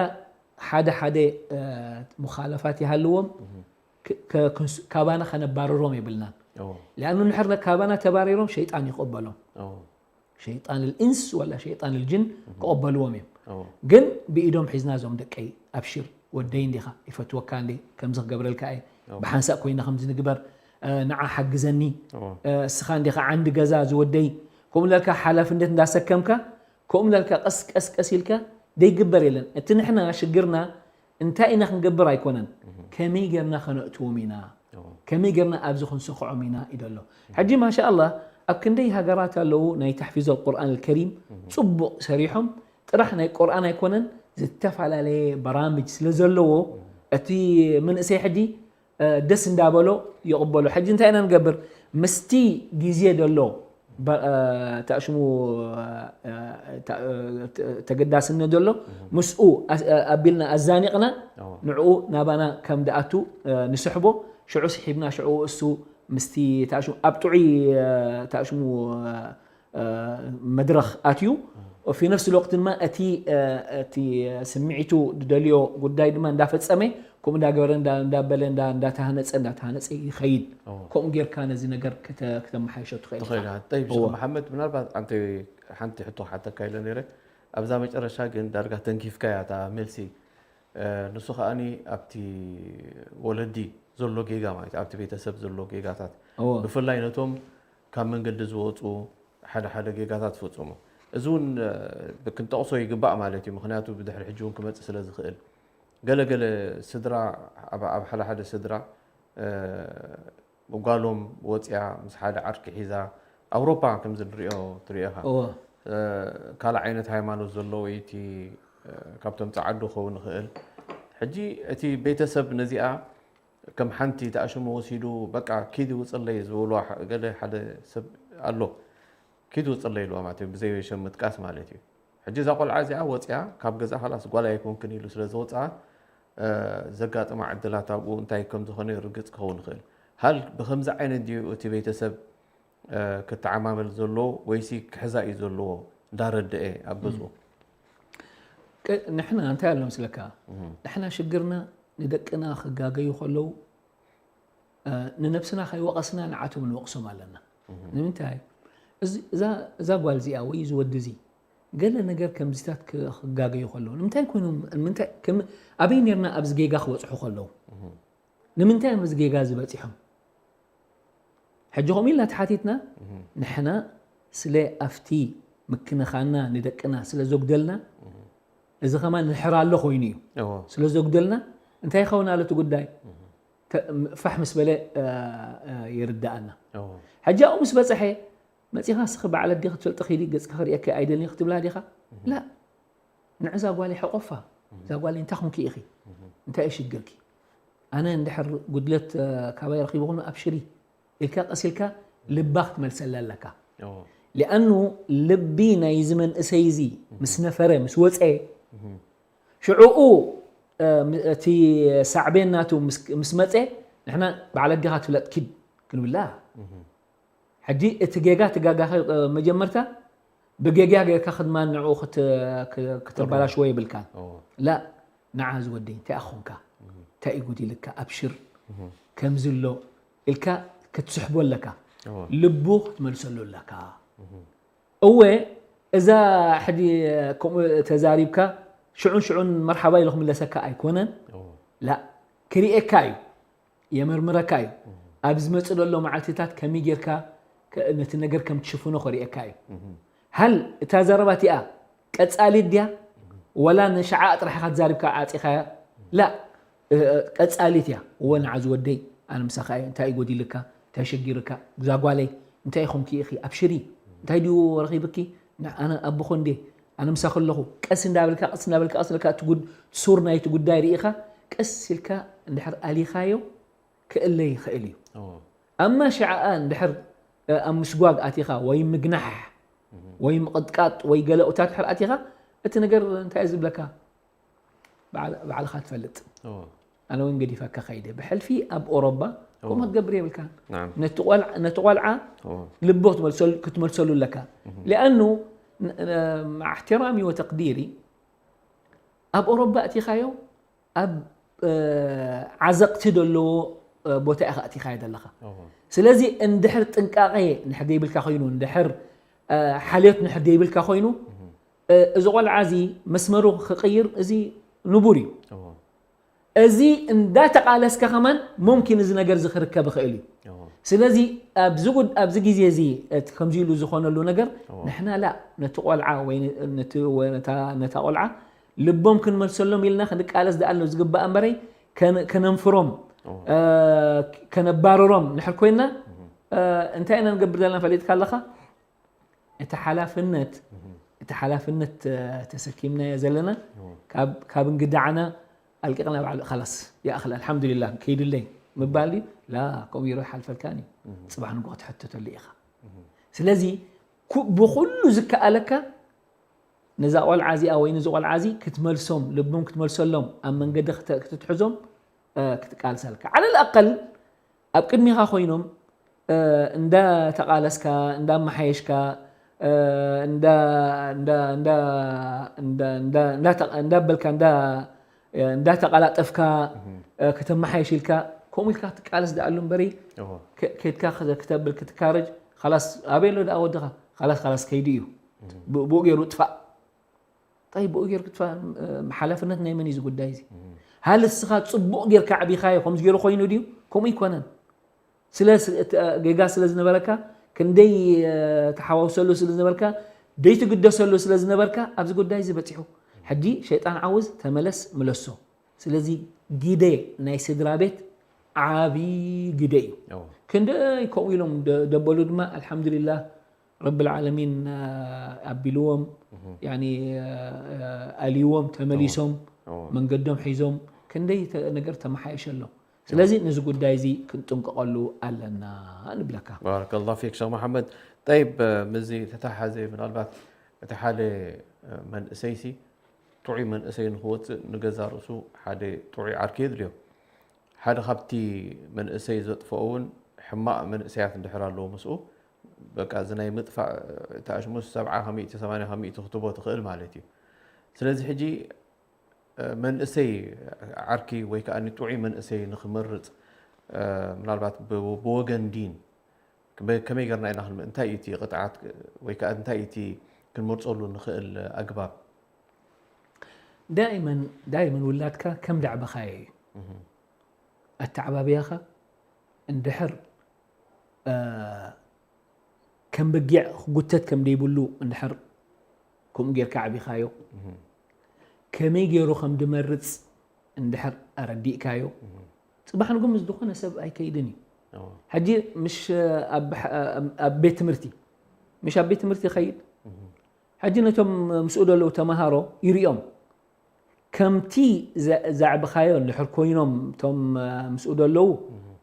ሓደ ሓደ፣ እ፣ ሙኻለፋት ይሃልዎም፣ ክ-፣ ከ-፣ ክንስ-፣ ካባና ከነባርሮም የብልናን። ኦ። ሊኣኑ እንድሕር ካባና ተባሪሮም ሸይጣን ይቕበሎም። ኦ። ሸይጣን ልኢንስ ወላ ሸይጣን ልጅን ክቕበልዎም እዮም። ኦ። ግን ብኢዶም ሒዝና፣ "እዞም ደቀይ፣ ኣብሽር፣ ወደይ እንዲኻ፣ ይፈትወካ እንዴ፣ ከምዚ ክገብረልካ እየ፣ ኦ። ብሓንሳእ ኮይና ከምዚ ንግበር፣ እ፣ ንዓ ሓግዘኒ፣ ኦ። እ፣ እስኻ እንዲኻ ዓንዲ ገዛ ዝወደይ", ከምኡ ለልካ ሓላፍነት እንዳሰከምካ፣ ከምኡ ለልካ ቀስ ቀስ ቀስ ኢልካ ደይግበር የለን። እቲ ንሕና ሽግርና እንታይ ኢና ክንገብር ኣይኮነን፣ ከመይ ጌርና ከነእትዎም ኢና፣ ኦ። ከመይ ጌርና ኣብዚ ክንስኽዖም ኢና እዩ ዘሎ። ሕጂ ማሻ ኣላህ ኣብ ክንደይ ሃገራት ኣለዉ ናይ ተሕፊዝ ኣልቁርኣን ኣልከሪም ጽቡቕ ሰሪሖም፣ ጥራሕ ናይ ቁርኣን ኣይኮነን፣ ዝተፈላለየ በራምጅ ስለ ዘለዎ እቲ መንእሰይ ሕጂ፣ እ፣ ደስ እንዳበሎ ይቕበሎ። ሕጂ እንታይ ኢና ንገብር? ምስቲ ግዜ ዘሎ በ-፣ እ፣ ታሽሙ፣ እ፣ ተ-፣ እ፣ ተ-፣ ተገዳስነት ዘሎ ምስኡ ኣስ-፣ እ፣ ኣቢልና ኣዛኒቕና ኦ። ንዕኡ ናባና ከም ድኣቱ፣ እ፣ ንስሕቦ። ሽዑ ስሒብና ሽዑ እሱ ምስቲ ታሽሙ ኣብ ጥዑይ፣ እ፣ ታሽሙ፣ እ፣ እ፣ መድረኽ ኣትዩ። ፊ ነፍሲ ልወቅት ድማ እቲ፣ እ፣ እቲ ስምዒቱ ዝደልዮ ጉዳይ ድማ እንዳፈጸመ፣ ከምኡ እንዳገበረ፣ እንዳ-፣ እንዳበለ፣ እንዳ-፣ እንዳተሃነጸ፣ እንዳተሃነጸ ይኸይድ። ኦ። ከምኡ ጌርካ ነዚ ነገር ክተ-፣ ክተመሓይሾ ትኽእል ኢኻ። ትኽእል ኢኻ። ጠይብ፣ ሸኽ እወ። መሓመድ፣ ምናልባት ኣንተ ሓንቲ ሕቶ ክሓተካ ኢለ ነይረ። ኣብዛ መጨረሻ ግን ዳርጋ ተንኪፍካያ እታ መልሲ። እ፣ ንሱ ከኣኒ ኣብቲ ወለዲ ዘሎ ጌጋ ማለት እዩ፣ ኣብቲ ቤተሰብ ዘሎ ጌጋታት። እወ። ብፍላይ ነቶም ካብ መንገዲ ዝወፁ ሓደ ሓደ ጌጋታት ፈፅሙ። እዚ እውን፣ እ፣ ክንጠቕሶ ይግባእ ማለት እዩ፣ ምኽንያቱ ብድሕሪ ሕጂ እውን ክመፅእ ስለ ዝኽእል። ገለ ገለ ስድራ፣ ኣብ፣ ኣብ ሓደ ሓደ ስድራ፣ እ፣ ጓሎም ወፅያ ምስ ሓደ ዓርኪ ሒዛ፣ ኣውሮፓ ከምዚ ንሪኦ ትሪኦ ኢኻ። እወ። እ፣ ካልእ ዓይነት ሃይማኖት ዘሎ ወይ እቲ፣ እ፣ ካብቶም ፃዓዱ ክኸውን ይኽእል። ሕጂ እቲ ቤተሰብ ነዚኣ ከም ሓንቲ ተኣሽሙ ወሲዱ፣ በቃ ኪዲ ውፅለይ ዝበልዋ ሐ-፣ ገለ ሓደ ሰብ ኣሎ። ኪዲ ውፅለይ ኢልዋ ማለት እዩ፣ ብዘይ ሽም ምጥቃስ ማለት እዩ። ሕጂ እዛ ቆልዓ እዚኣ ወፂኣ ካብ ገዛ፣ ኻላስ ጓል ኣይኮንክን ኢሉ ስለ ዝወፅኣ፣ እ፣ ዘጋጥማ ዕድላት ኣብኡ እንታይ ከም ዝኾነ ርግፅ ክኸውን ይኽእል። ሃል ብኸምዚ ዓይነት ድዩ እቲ ቤተሰብ፣ እ፣ ክተዓማመል ዘለዎ ወይሲ ክሕዛ እዩ ዘለዎ እንዳረድአ ኣብ ገዝኡ? ቅ-፣ ንሕና እንታይ ኣሎ መስለካ? እህ። ንሕና ሽግርና ንደቅና ክጋገዩ ከለዉ ንነብስና ከይወቐስና ንዓቶም ንወቕሶም ኣለና። ንምንታይ? እዛ ጓል እዚኣ ወይ እዚ ወዲ እዚ ገለ ነገር ከምዚታት ክጋገዩ ከለዉ ንምንታይ ኮይኖም ኣበይ ነርና ኣብዚ ጌጋ ክበፅሑ ከለዉ ንምንታይ እዮም እዚ ጌጋ ዝበፂሖም? ሕጂ ከምኡ ኢልና ተሓቲትና ንሕና ስለ ኣብቲ ምክንኻና ንደቅና ስለ ዘጉደልና እዚ ከማን ንሕር ኣሎ ኮይኑ እዩ። ስለ ዘጉደልና እንታይ ይኸውን ኣሎ እቲ ጉዳይ? ፋሕ ምስ በለ ይርዳኣና። ሕጂ ኣብኡ ምስ በፅሐ መፂኻ እስኺ በዓል ኣዴ ክትፈልጢ ኪዲ ገፅኪ ክርእየኪ ኣይደልን ክትብላ ዲኻ? ላ ንዕዛ ጓለይ ሕቆፋ እዛ ጓለይ እንታይ ኹንኪ ኢኺ እንታይ እዩ ሽግርኪ ኣነ እንድሕር ጉድለት ካባይ ረኺቡ ኹኑ ኣብሽሪ ኢልካ ቀስ ኢልካ ልባ ክትመልሰላ ኣለካ። ሊኣኑ ልቢ ናይዚ መንእሰይ እዚ ምስ ነፈረ ምስ ወፀ ሽዕኡ እቲ ሳዕቤን ናቱ ምስ መፀ ንሕና በዓል ኣዴኻ ትፍለጥ ኪድ ክንብላ ሕጂ እቲ ጌጋ ትጋጋኸ መጀመርታ ብጌጋ ጌርካ ክድማን ንዕኡ ክተባላሽዎ የብልካን። ላ ንዓ ዝወደይ እንታይ ኣኾንካ እንታይ እዩ ጉዲልካ ኣብሽር ከምዚ ኣሎ ኢልካ ክትስሕቦ ኣለካ። ልቡ ክትመልሰሉ ኣለካ። እወ እዛ ሕዲ ከምኡ ተዛሪብካ ሽዑን ሽዑን መርሓባ ኢሉ ክምለሰካ ኣይኮነን። ላ ክርእየካ እዩ የመርምረካ እዩ። ኣብ ዝመጽእ ዘሎ መዓልትታት ከመይ ጌርካ ነቲ ነገር ከም ትሽፍኖ ከርእየካ እዩ። ሃል እታ ዘረባ እቲኣ ቀጻሊት ድያ ወላ ንሽዓ ጥራሕ ኢኻ ትዛሪብካ ዓጺኻያ? ላ ቀጻሊት እያ። እወ ንዓ ዝወደይ ኣነ ምሳኻ እየ። እንታይ እዩ ጎዲልካ? እንታይ ሸጊርካ? እዛ ጓለይ እንታይ ኢኹም ክኢኺ? ኣብሽሪ እንታይ ድዩ ረኺብኪ? ኣነ ኣቦኾ እንዴ ኣነ ምሳኺ ኣለኹ። ቀስ እንዳበልካ ቀስ እንዳበልካ ቀስ እንዳበልካ እቲ ሱር ናይቲ ጉዳይ ርኢኻ ቀስ ኢልካ እንድሕር ኣሊኻዮ ክእለ ይኽእል እዩ። ኣማ ሽዓኣ እንድሕር ኣብ ምስጓግ ኣቲኻ ወይ ምግናሕ ወይ ምቕጥቃጥ ወይ ገለ ኡታ ድሕር ኣቲኻ እቲ ነገር እንታይ እዩ ዝብለካ ባዕልኻ ትፈልጥ። ኣነ እውን ገዲፈካ ከይደ ብሕልፊ ኣብ ኦሮባ ከምኡ ክትገብር የብልካ። ነቲ ቆልዓ ልቦ ክትመልሰሉ ኣለካ። ሊኣኑ ማዕሕትራሚ ወተቅዲሪ ኣብ ኦሮባ እቲኻዮ ኣብ ዓዘቕቲ ዘለዎ ቦታ ኢኻ እቲኻዮ ዘለኻ። ስለዚ እንድሕር ጥንቃቐ እንድሕር ደይብልካ ኮይኑ እንድሕር ሓልዮት እንድሕር ደይብልካ ኮይኑ እዚ ቆልዓ እዚ መስመሩ ክቕይር እዚ ንቡር እዩ። እዚ እንዳተቓለስካ ከማን ሙምኪን እዚ ነገር እዚ ክርከብ ይኽእል እዩ። ስለዚ ኣብዚ ግዜ እዚ ከምዚ ኢሉ ዝኾነሉ ነገር ንሕና ላ ነቲ ቆልዓ ወይ ነታ ቆልዓ ልቦም ክንመልሰሎም ኢልና ክንቃለስ ደኣልኖ ዝግባእ እምበረይ ከነንፍሮም ከነባርሮም ንሕር ኮይና እንታይ ኢና ንገብር ዘለና ፈሊጥካ ኣለኻ? እቲ ሓላፍነት እቲ ሓላፍነት ተሰኪምናዮ ዘለና ካብ እንግዳዕና ኣልቂቕና ባዕሉ ኸላስ ይኣኽል ኣልሓምዱሊላ ከይድለይ ምባል ድዩ? ላ ከምኡ ይሮ ይሓልፈልካን እዩ። ፅባሕ ንጎ ክትሕተተሉ ኢኻ። ስለዚ ብኩሉ ዝከኣለካ ነዛ ቆልዓ እዚኣ ወይ ነዚ ቆልዓ እዚ ክትመልሶም ልቦም ክትመልሰሎም ኣብ መንገዲ ክትትሕዞም ክትቃልሰልካ ዓለል ኣቀል ኣብ ቅድሚኻ ኮይኖም እንዳተቓለስካ እንዳመሓየሽካ እንዳበልካ እንዳተቓላጠፍካ ከተመሓየሽ ኢልካ ከምኡ ኢልካ ክትቃለስ ደኣሉ እምበሪ ከድካ ክተብል ክትካረጅ ላስ ኣበይ ኣሎ ደኣ ወድኻ ላስ ላስ ከይዱ እዩ ብኡ ገይሩ ጥፋእ ይ ብኡ ገይሩ ክትፋ ሓላፍነት ናይ መን እዩ ዝጉዳይ እዚ ሃል እስኻ ፅቡቕ ጌርካ ዓቢኻዮ ከምዚ ገይሩ ኮይኑ ድዩ ከምኡ ይኮነን ስለ ጌጋ ስለ ዝነበረካ ክንደይ ተሓዋውሰሉ ስለ ዝነበርካ ደይትግደሰሉ ስለ ዝነበርካ ኣብዚ ጉዳይ እዚ በፂሑ ሕጂ ሸይጣን ዓውዝ ተመለስ ምለሶ ስለዚ ግደ ናይ ስድራ ቤት ዓብዪ ግደ እዩ ክንደይ ከምኡ ኢሎም ደበሉ ድማ ኣልሓምዱሊላህ ረብል ዓለሚን ኣቢልዎም ኣልይዎም ተመሊሶም መንገዶም ሒዞም ክንደይ ነገር ተመሓየሸሎም ስለዚ ነዚ ጉዳይ እዚ ክንጥንቀቐሉ ኣለና ንብለካ። ባረከላሁ ፊክ ሸኽ መሓመድ። ጠይብ ምስዚ ተተሓሓዘ ምናልባት እቲ ሓደ መንእሰይሲ ጥዑይ መንእሰይ ንክወፅእ ንገዛ ርእሱ ሓደ ጥዑይ ዓርኪ የድልዮ። ሓደ ካብቲ መንእሰይ ዘጥፈኦ እውን ሕማቕ መንእሰያት እንድሕር ኣለዎ ምስኡ በቃ እዚ ናይ ምጥፋእ እቲ ኣሽሙስ ሰብዓ ከሚእቲ ሰማንያ ከሚእቲ ክትቦ ትኽእል ማለት እዩ። ስለዚ ሕጂ መንእሰይ ዓርኪ ወይ ከዓ ጥዑይ መንእሰይ ንክመርፅ ምናልባት ብወገን ዲን ከመይ ገርና ኢና ክንመ እንታይ እዩ እቲ ቅጥዓት ወይ ከዓ እንታይ እቲ ክንመርፀሉ ንኽእል ኣግባብ? ዳይመን ዳይመን ውላድካ ከም ዳዕበኻዮ እዩ ኣተዓባብያኻ እንድሕር ከም በጊዕ ክጉተት ከም ደይብሉ እንድሕር ከምኡ ጌርካ ዓቢኻዮ ከመይ ገይሩ ከም ድመርፅ እንድሕር ኣረዲእካዮ ፅባሕ ንጎ ምስ ዝኾነ ሰብ ኣይከይድን እዩ ሕጂ ምሽ ኣብ ቤት ትምህርቲ ምሽ ኣብ ቤት ትምህርቲ ይኸይድ ሕጂ ነቶም ምስኡ ዘለዉ ተምሃሮ ይርእዮም ከምቲ ዘዕብኻዮ እንድሕር ኮይኖም እቶም ምስኡ ዘለዉ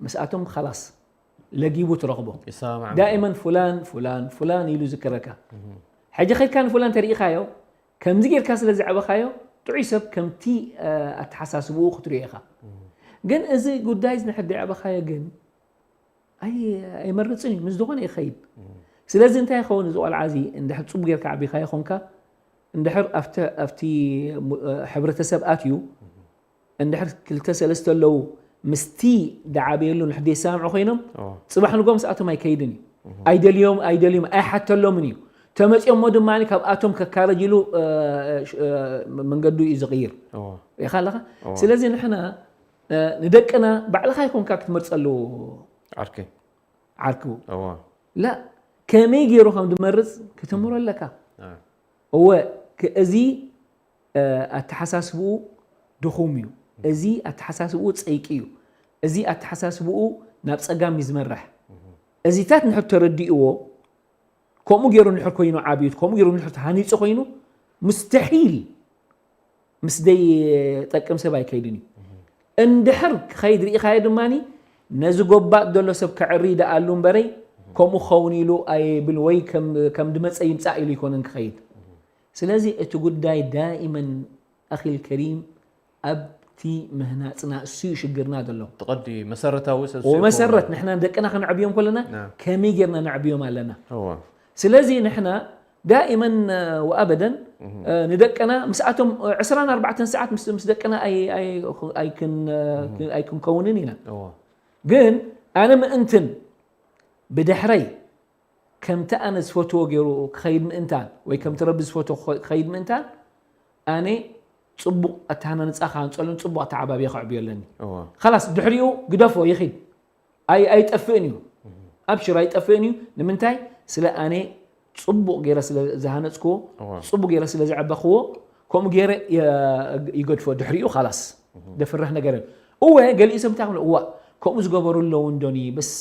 ምስኣቶም ኸላስ ለጊቡ ትረኽቦ ዳእመን ፉላን ፉላን ፉላን ኢሉ ዝክረካ ሕጂ ኸድካ ንፉላን ተርኢኻዮ ከምዚ ጌርካ ስለ ዘዕበኻዮ ጥዑይ ሰብ ከምቲ ኣተሓሳስብኡ ክትሪኦ ኢኻ ግን እዚ ጉዳይ እዚ ንሕድ ዘዕበኻዮ ግን ኣይመርፅን እዩ ምስ ዝኾነ ይኸይድ ስለዚ እንታይ ይኸውን እዚ ቆልዓ እዚ እንድሕር ፅቡቅ ጌርካ ዓቢኻዮ ኾንካ እንድሕር ኣብቲ ሕብረተሰብ ኣትዩ እንድሕር ክልተ ሰለስተ ኣለዉ ምስቲ ደዓበየሉ ንሕድ የሰማምዑ ኮይኖም ፅባሕ ንጎ ምስኣቶም ኣይከይድን እዩ ኣይደልዮም ኣይደልዮም ኣይሓተሎምን እዩ ተመፅኦሞ ድማ ካብኣቶም ከካረጅሉ መንገዱ እዩ ዝቕይር ሪኻ ኣለኻ ስለዚ ንሕና ንደቅና ባዕልኻ ይኮንካ ክትመርፀሉ ዓርኪ ዓርኪ ላ ከመይ ገይሩ ከም ዝመርፅ ክተምሮ ኣለካ እወ እዚ ኣተሓሳስብኡ ድኹም እዩ እዚ ኣተሓሳስብኡ ፀይቂ እዩ እዚ ኣተሓሳስብኡ ናብ ፀጋም እዩ ዝመርሕ እዚታት ንሕር ተረዲእዎ ከምኡ ገይሩ ንሕር ኮይኑ ዓብዩት ከምኡ ገይሩ ንሕር ተሃኒፁ ኮይኑ ሙስተሒል ምስ ደይ ጠቅም ሰብ ኣይከይድን እዩ እንድሕር ክኸይድ ርኢኻዮ ድማ ነዚ ጎባጥ ዘሎ ሰብ ከዕሪ ይደኣሉ እምበረይ ከምኡ ክኸውን ኢሉ ኣይብል ወይ ከም ድመፀ ይምፃእ ኢሉ ይኮነን ክኸይድ ስለዚ እቲ ጉዳይ ዳኢመን ኣኺል ከሪም ኣብቲ ምህናፅና እሱ እዩ ሽግርና ዘሎ ትቐዲ መሰረታዊ መሰረት ንሕና ደቅና ከነዕብዮም ከለና ከመይ ጌርና ነዕብዮም ኣለና ስለዚ ንሕና ዳኢመን ወኣበደን ንደቅና ምስኣቶም ዕስራን ኣርባዕተን ሰዓት ምስ ደቅና ኣይክንከውንን ኢና ግን ኣነ ምእንትን ብድሕረይ ከምቲ ኣነ ዝፈትዎ ገይሩ ክኸይድ ምእንታን ወይ ከምቲ ረቢ ዝፈትዎ ክኸይድ ምእንታን ኣነ ፅቡቕ ኣተሃናንፃ ክሃንፀሉን ፅቡቕ ኣተዓባብያ ክዕብዮ ኣለኒ ላስ ድሕሪኡ ግደፎ ይኺድ ኣይጠፍእን እዩ ኣብሽር ኣይጠፍእን እዩ ንምንታይ ስለ ኣነ ፅቡቕ ገይረ ስለ ዝሃነፅክዎ ፅቡቕ ገይረ ስለ ዘዕበኽዎ ከምኡ ገይረ ይገድፎ ድሕሪኡ ካላስ ደፍርህ ነገር እወ ገሊኡ ሰብ እንታይ ክብሎ እዋ ከምኡ ዝገበሩ ኣለዉ እንዶኒ በስ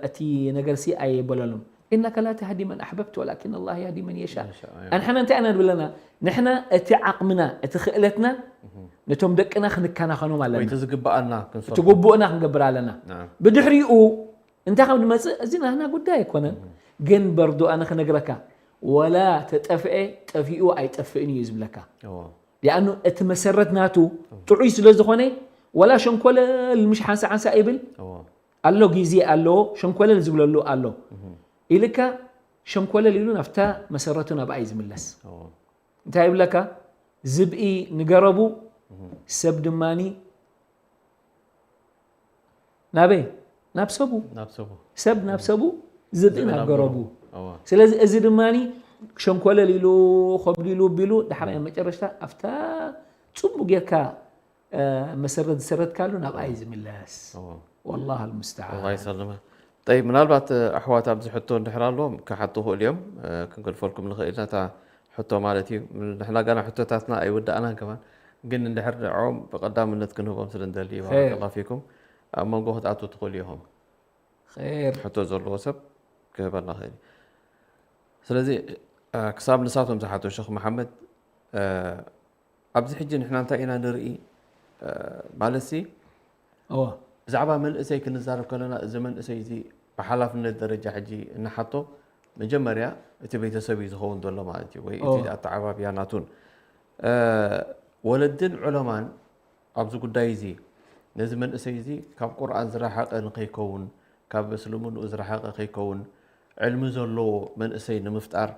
እቲ ነገር ሲ ኣየበለሎም إنك لا تهدي من أحببت ولكن الله يهدي من يشاء ኣንሕና እንታይ ኢና ንብል ኣለና ንሕና እቲ ዓቕምና እቲ ክእለትና ነቶም ደቅና ክንከናኸኖም ኣለና ዝግብኣና እቲ ግቡእና ክንገብር ኣለና ብድሕሪኡ እንታይ ከም ንመፅእ እዚ ናህና ጉዳይ ኣይኮነን ግን በርዶ ኣነ ክነግረካ ወላ ተጠፍአ ጠፊኡ ኣይጠፍእን እዩ ዝብለካ ሊኣኑ እቲ መሰረት ናቱ ጥዑይ ስለ ዝኾነ ወላ ሸንኮለል ምሽ ሓንሳ ሓንሳ ይብል ኣሎ ግዜ ኣለዎ ሸንኮለል ዝብለሉ ኣሎ ኢልካ ሸንኮለል ኢሉ ናብታ መሰረቱ ናብኣ እዩ ዝምለስ እንታይ ይብለካ ዝብኢ ንገረቡ ሰብ ድማኒ ናበይ ናብ ሰቡ ሰብ ናብ ሰቡ ዝብኢ ናብ ገረቡ ስለዚ እዚ ድማ ሸንኮለል ኢሉ ከብዱ ኢሉ ቢሉ ዳሕራይ መጨረሽታ ኣብታ ፅቡቅ ጌርካ መሰረት ዝሰረትካሉ ናብኣ እዩ ዝምለስ والله المستعان ጠይብ ምናልባት ኣሕዋት ኣብዚ ሕቶ እንድሕር ኣለዎም ክሓቱ ክእሉ እዮም ክንገድፈልኩም ንኽእል ኢና እታ ሕቶ ማለት እዩ ንሕና ጋና ሕቶታትና ኣይወዳእናን ከማን ግን እንድሕር ንዕኦም ብቐዳምነት ክንህቦም ስለ እንደሊ ባረከላ ፊኩም ኣብ መንጎ ክትኣቱ ትኽእሉ ኢኹም ሕቶ ዘለዎ ሰብ ክህበና ክእል ስለዚ ክሳብ ንሳቶም ዝሓቶ ሸክ መሓመድ ኣብዚ ሕጂ ንሕና እንታይ ኢና ንርኢ ማለት ሲ ብዛዕባ መንእሰይ ክንዛረብ ከለና እዚ መንእሰይ እዚ ብሓላፍነት ደረጃ ሕጂ እንሓቶ መጀመርያ እቲ ቤተሰብ እዩ ዝኸውን ዘሎ ማለት እዩ ወይ እቲ ኣተዓባብያ ናቱን ወለድን ዑለማን ኣብዚ ጉዳይ እዚ ነዚ መንእሰይ እዚ ካብ ቁርኣን ዝረሓቐ ንከይከውን ካብ እስልምንኡ ዝረሓቐ ከይከውን ዕልሚ ዘለዎ መንእሰይ ንምፍጣር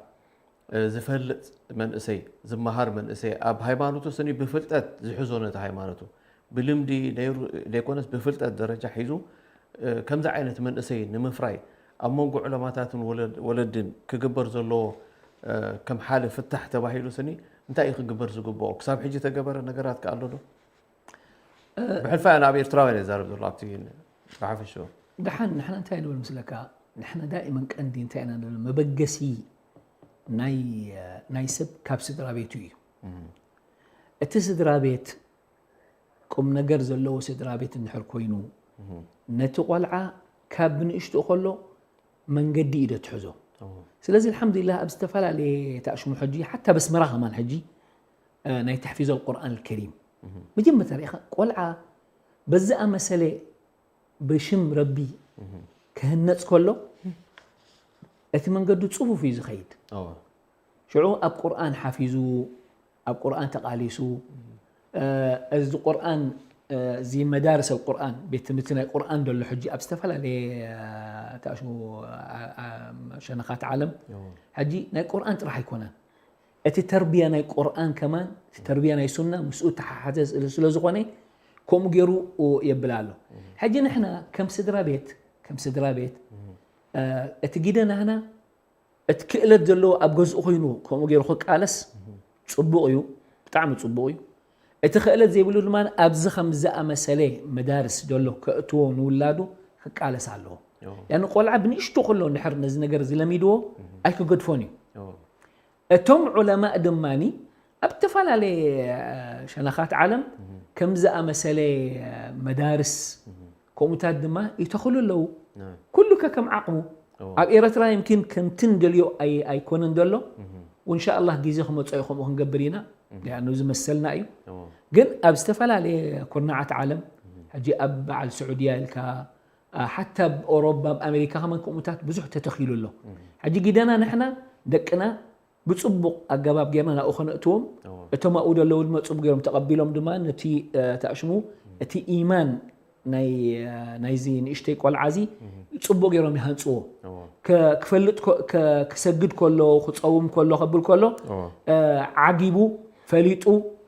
ዝፈልጥ መንእሰይ፣ ዝመሃር መንእሰይ፣ ኣብ ሃይማኖቱ ስኒ ብፍልጠት ዝሕዞ ነቲ ሃይማኖቱ፣ ብልምዲ ነይሩ ዘይኮነስ ብፍልጠት ደረጃ ሒዙ ከምዚ ዓይነት መንእሰይ ንምፍራይ ኣብ መንጎ ዑለማታትን ወለድን ክግበር ዘለዎ ከም ሓደ ፍታሕ ተባሂሉ ስኒ እንታይ እዩ ክግበር ዝግብኦ? ክሳብ ሕጂ ተገበረ ነገራት ከ ኣሎ ዶ? ብሕልፋ ኣነ ኣብ ኤርትራውያን እየ ዛረብ ዘሎ ኣብቲ ብሓፈሽኡ። ደሓን ንሕና እንታይ ንብል ምስለካ? ንሕና ዳኢመን ቀንዲ እንታይ ኢና ንብል? መበገሲ ናይ ሰብ ካብ ስድራ ቤቱ እዩ። እቲ ስድራ ቤት ቁም ነገር ዘለዎ ስድራ ቤት እንድሕር ኮይኑ ነቲ ቆልዓ ካብ ብንእሽትኡ ከሎ መንገዲ እዩ ደትሕዞ። ስለዚ ኣልሓምዱሊላህ ኣብ ዝተፈላለየ ተኣሽሙ ሕጂ ሓታ በስመራ ከማን ሕጂ ናይ ተሕፊዞ ኣልቁርኣን ኣልከሪም መጀመርታ ርኢኻ ቆልዓ በዚ ኣመሰለ ብሽም ረቢ ክህነጽ ከሎ እቲ መንገዱ ጽፉፍ እዩ ዝኸይድ። ሽዑ ኣብ ቁርኣን ሓፊዙ ኣብ ቁርኣን ተቓሊሱ እዚ ቁርኣን እዚ መዳርስ ኣልቁርኣን ቤት ትምህርቲ ናይ ቁርኣን ደሎ ሕጂ ኣብ ዝተፈላለየ ተኣሽሙ ሸነኻት ዓለም ሕጂ ናይ ቁርኣን ጥራሕ ኣይኮነን። እቲ ተርቢያ ናይ ቁርኣን ከማን እቲ ተርቢያ ናይ ሱና ምስኡ ተሓሓዘ ስለ ዝኾነ ከምኡ ገይሩ የብል ኣሎ። ሕጂ ንሕና ከም ስድራ ቤት ከም ስድራ ቤት እቲ ግደ ናህና እቲ ክእለት ዘለዎ ኣብ ገዝኡ ኮይኑ ከምኡ ገይሩ ክቃለስ ጽቡቕ እዩ፣ ብጣዕሚ ጽቡቕ እዩ። እቲ ክእለት ዘይብሉ ድማ ኣብዚ ከም ዝኣመሰለ መዳርስ ደሎ ከእትዎ ንውላዱ ክቃለስ ኣለዎ። ያኒ ቆልዓ ብንእሽቱ ከሎ እንድሕር ነዚ ነገር ዝለሚድዎ ኣይክገድፎን እዩ። እቶም ዑለማእ ድማ ኣብ ዝተፈላለየ ሸነኻት ዓለም ከም ዝኣመሰለ መዳርስ ከምኡታት ድማ ይተኽሉ ኣለዉ። ኩሉ ከከም ዓቕሙ ኣብ ኤረትራ ይምኪን ከምቲ ንደልዮ ኣይኮነን ዘሎ ወንሻ ኣላህ ግዜ ክመጾ እዩ ከምኡ ክንገብር ኢና። ሊኣኑ እዚ መሰልና እዩ። ግን ኣብ ዝተፈላለየ ኩርናዓት ዓለም ሕጂ ኣብ በዓል ስዑድያ ኢልካ ሓታ ኣብ ኦሮባ ኣብ ኣሜሪካ ከመን ከምኡታት ብዙሕ ተተኺሉ ኣሎ። ሕጂ ግደና ንሕና ደቅና ብጽቡቕ ኣገባብ ጌርና ናብኡ ከነእትዎም እቶም ኣብኡ ዘለዉ ድማ ጽቡቕ ገይሮም ተቐቢሎም ድማ ነቲ ተኣሽሙ እቲ ኢማን ናይ ናይዚ ንእሽተይ ቆልዓ እዚ ጽቡቕ ገይሮም ይሃንጽዎ። ክፈልጥ ክሰግድ ከሎ ክጸውም ከሎ ከብል ከሎ ዓጊቡ ፈሊጡ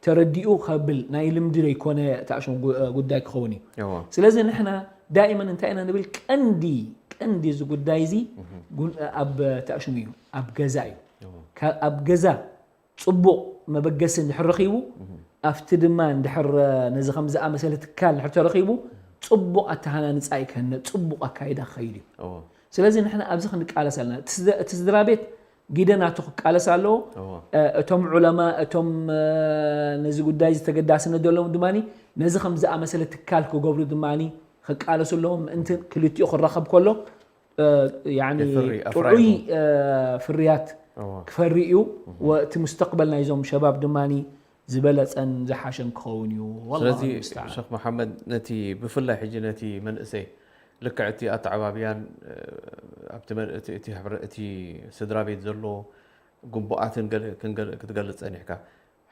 ተረዲኡ ከብል ናይ ልምዲ ዘይኮነ ተኣሽሙ ጉዳይ ክኸውን እዩ። ስለዚ ንሕና ዳኢመን እንታይ ኢና ንብል ቀንዲ ቀንዲ እዚ ጉዳይ እዚ ኣብ ተኣሽሙ እዩ ኣብ ገዛ እዩ። ኣብ ገዛ ጽቡቕ መበገሲ እንድሕር ረኺቡ ኣብቲ ድማ እንድሕር ነዚ ከም ዝኣመሰለ ትካል እንድሕር ተረኺቡ ጽቡቕ ኣተሃናንጻ እዩ ክህነጽ ጽቡቕ ኣካይዳ ክኸይድ እዩ። ስለዚ ንሕና ኣብዚ ክንቃለስ ኣለና። እቲ ስድራ ቤት ግደ ናቱ ክቃለስ ኣለዎ። እቶም ዑለማ እቶም ነዚ ጉዳይ እዚ ተገዳስነት ዘለዎም ድማ ነዚ ከም ዝኣመሰለ ትካል ክገብሩ ድማ ክቃለሱ ኣለዎም። ምእንቲ ክልቲኡ ክራኸብ ከሎ ጥዑይ ፍርያት ክፈሪ እዩ። እቲ ሙስተቅበል ናይዞም ሸባብ ድማ ዝበለፀን ዝሓሸን ክኸውን እዩ። ስለዚ ሸክ መሓመድ ነቲ ብፍላይ ሕጂ ነቲ መንእሰይ ልክዕ እቲ ኣተዓባብያን ኣብቲ ስድራ ቤት ዘሎ ግቡኣትን ክትገልፅ ፀኒሕካ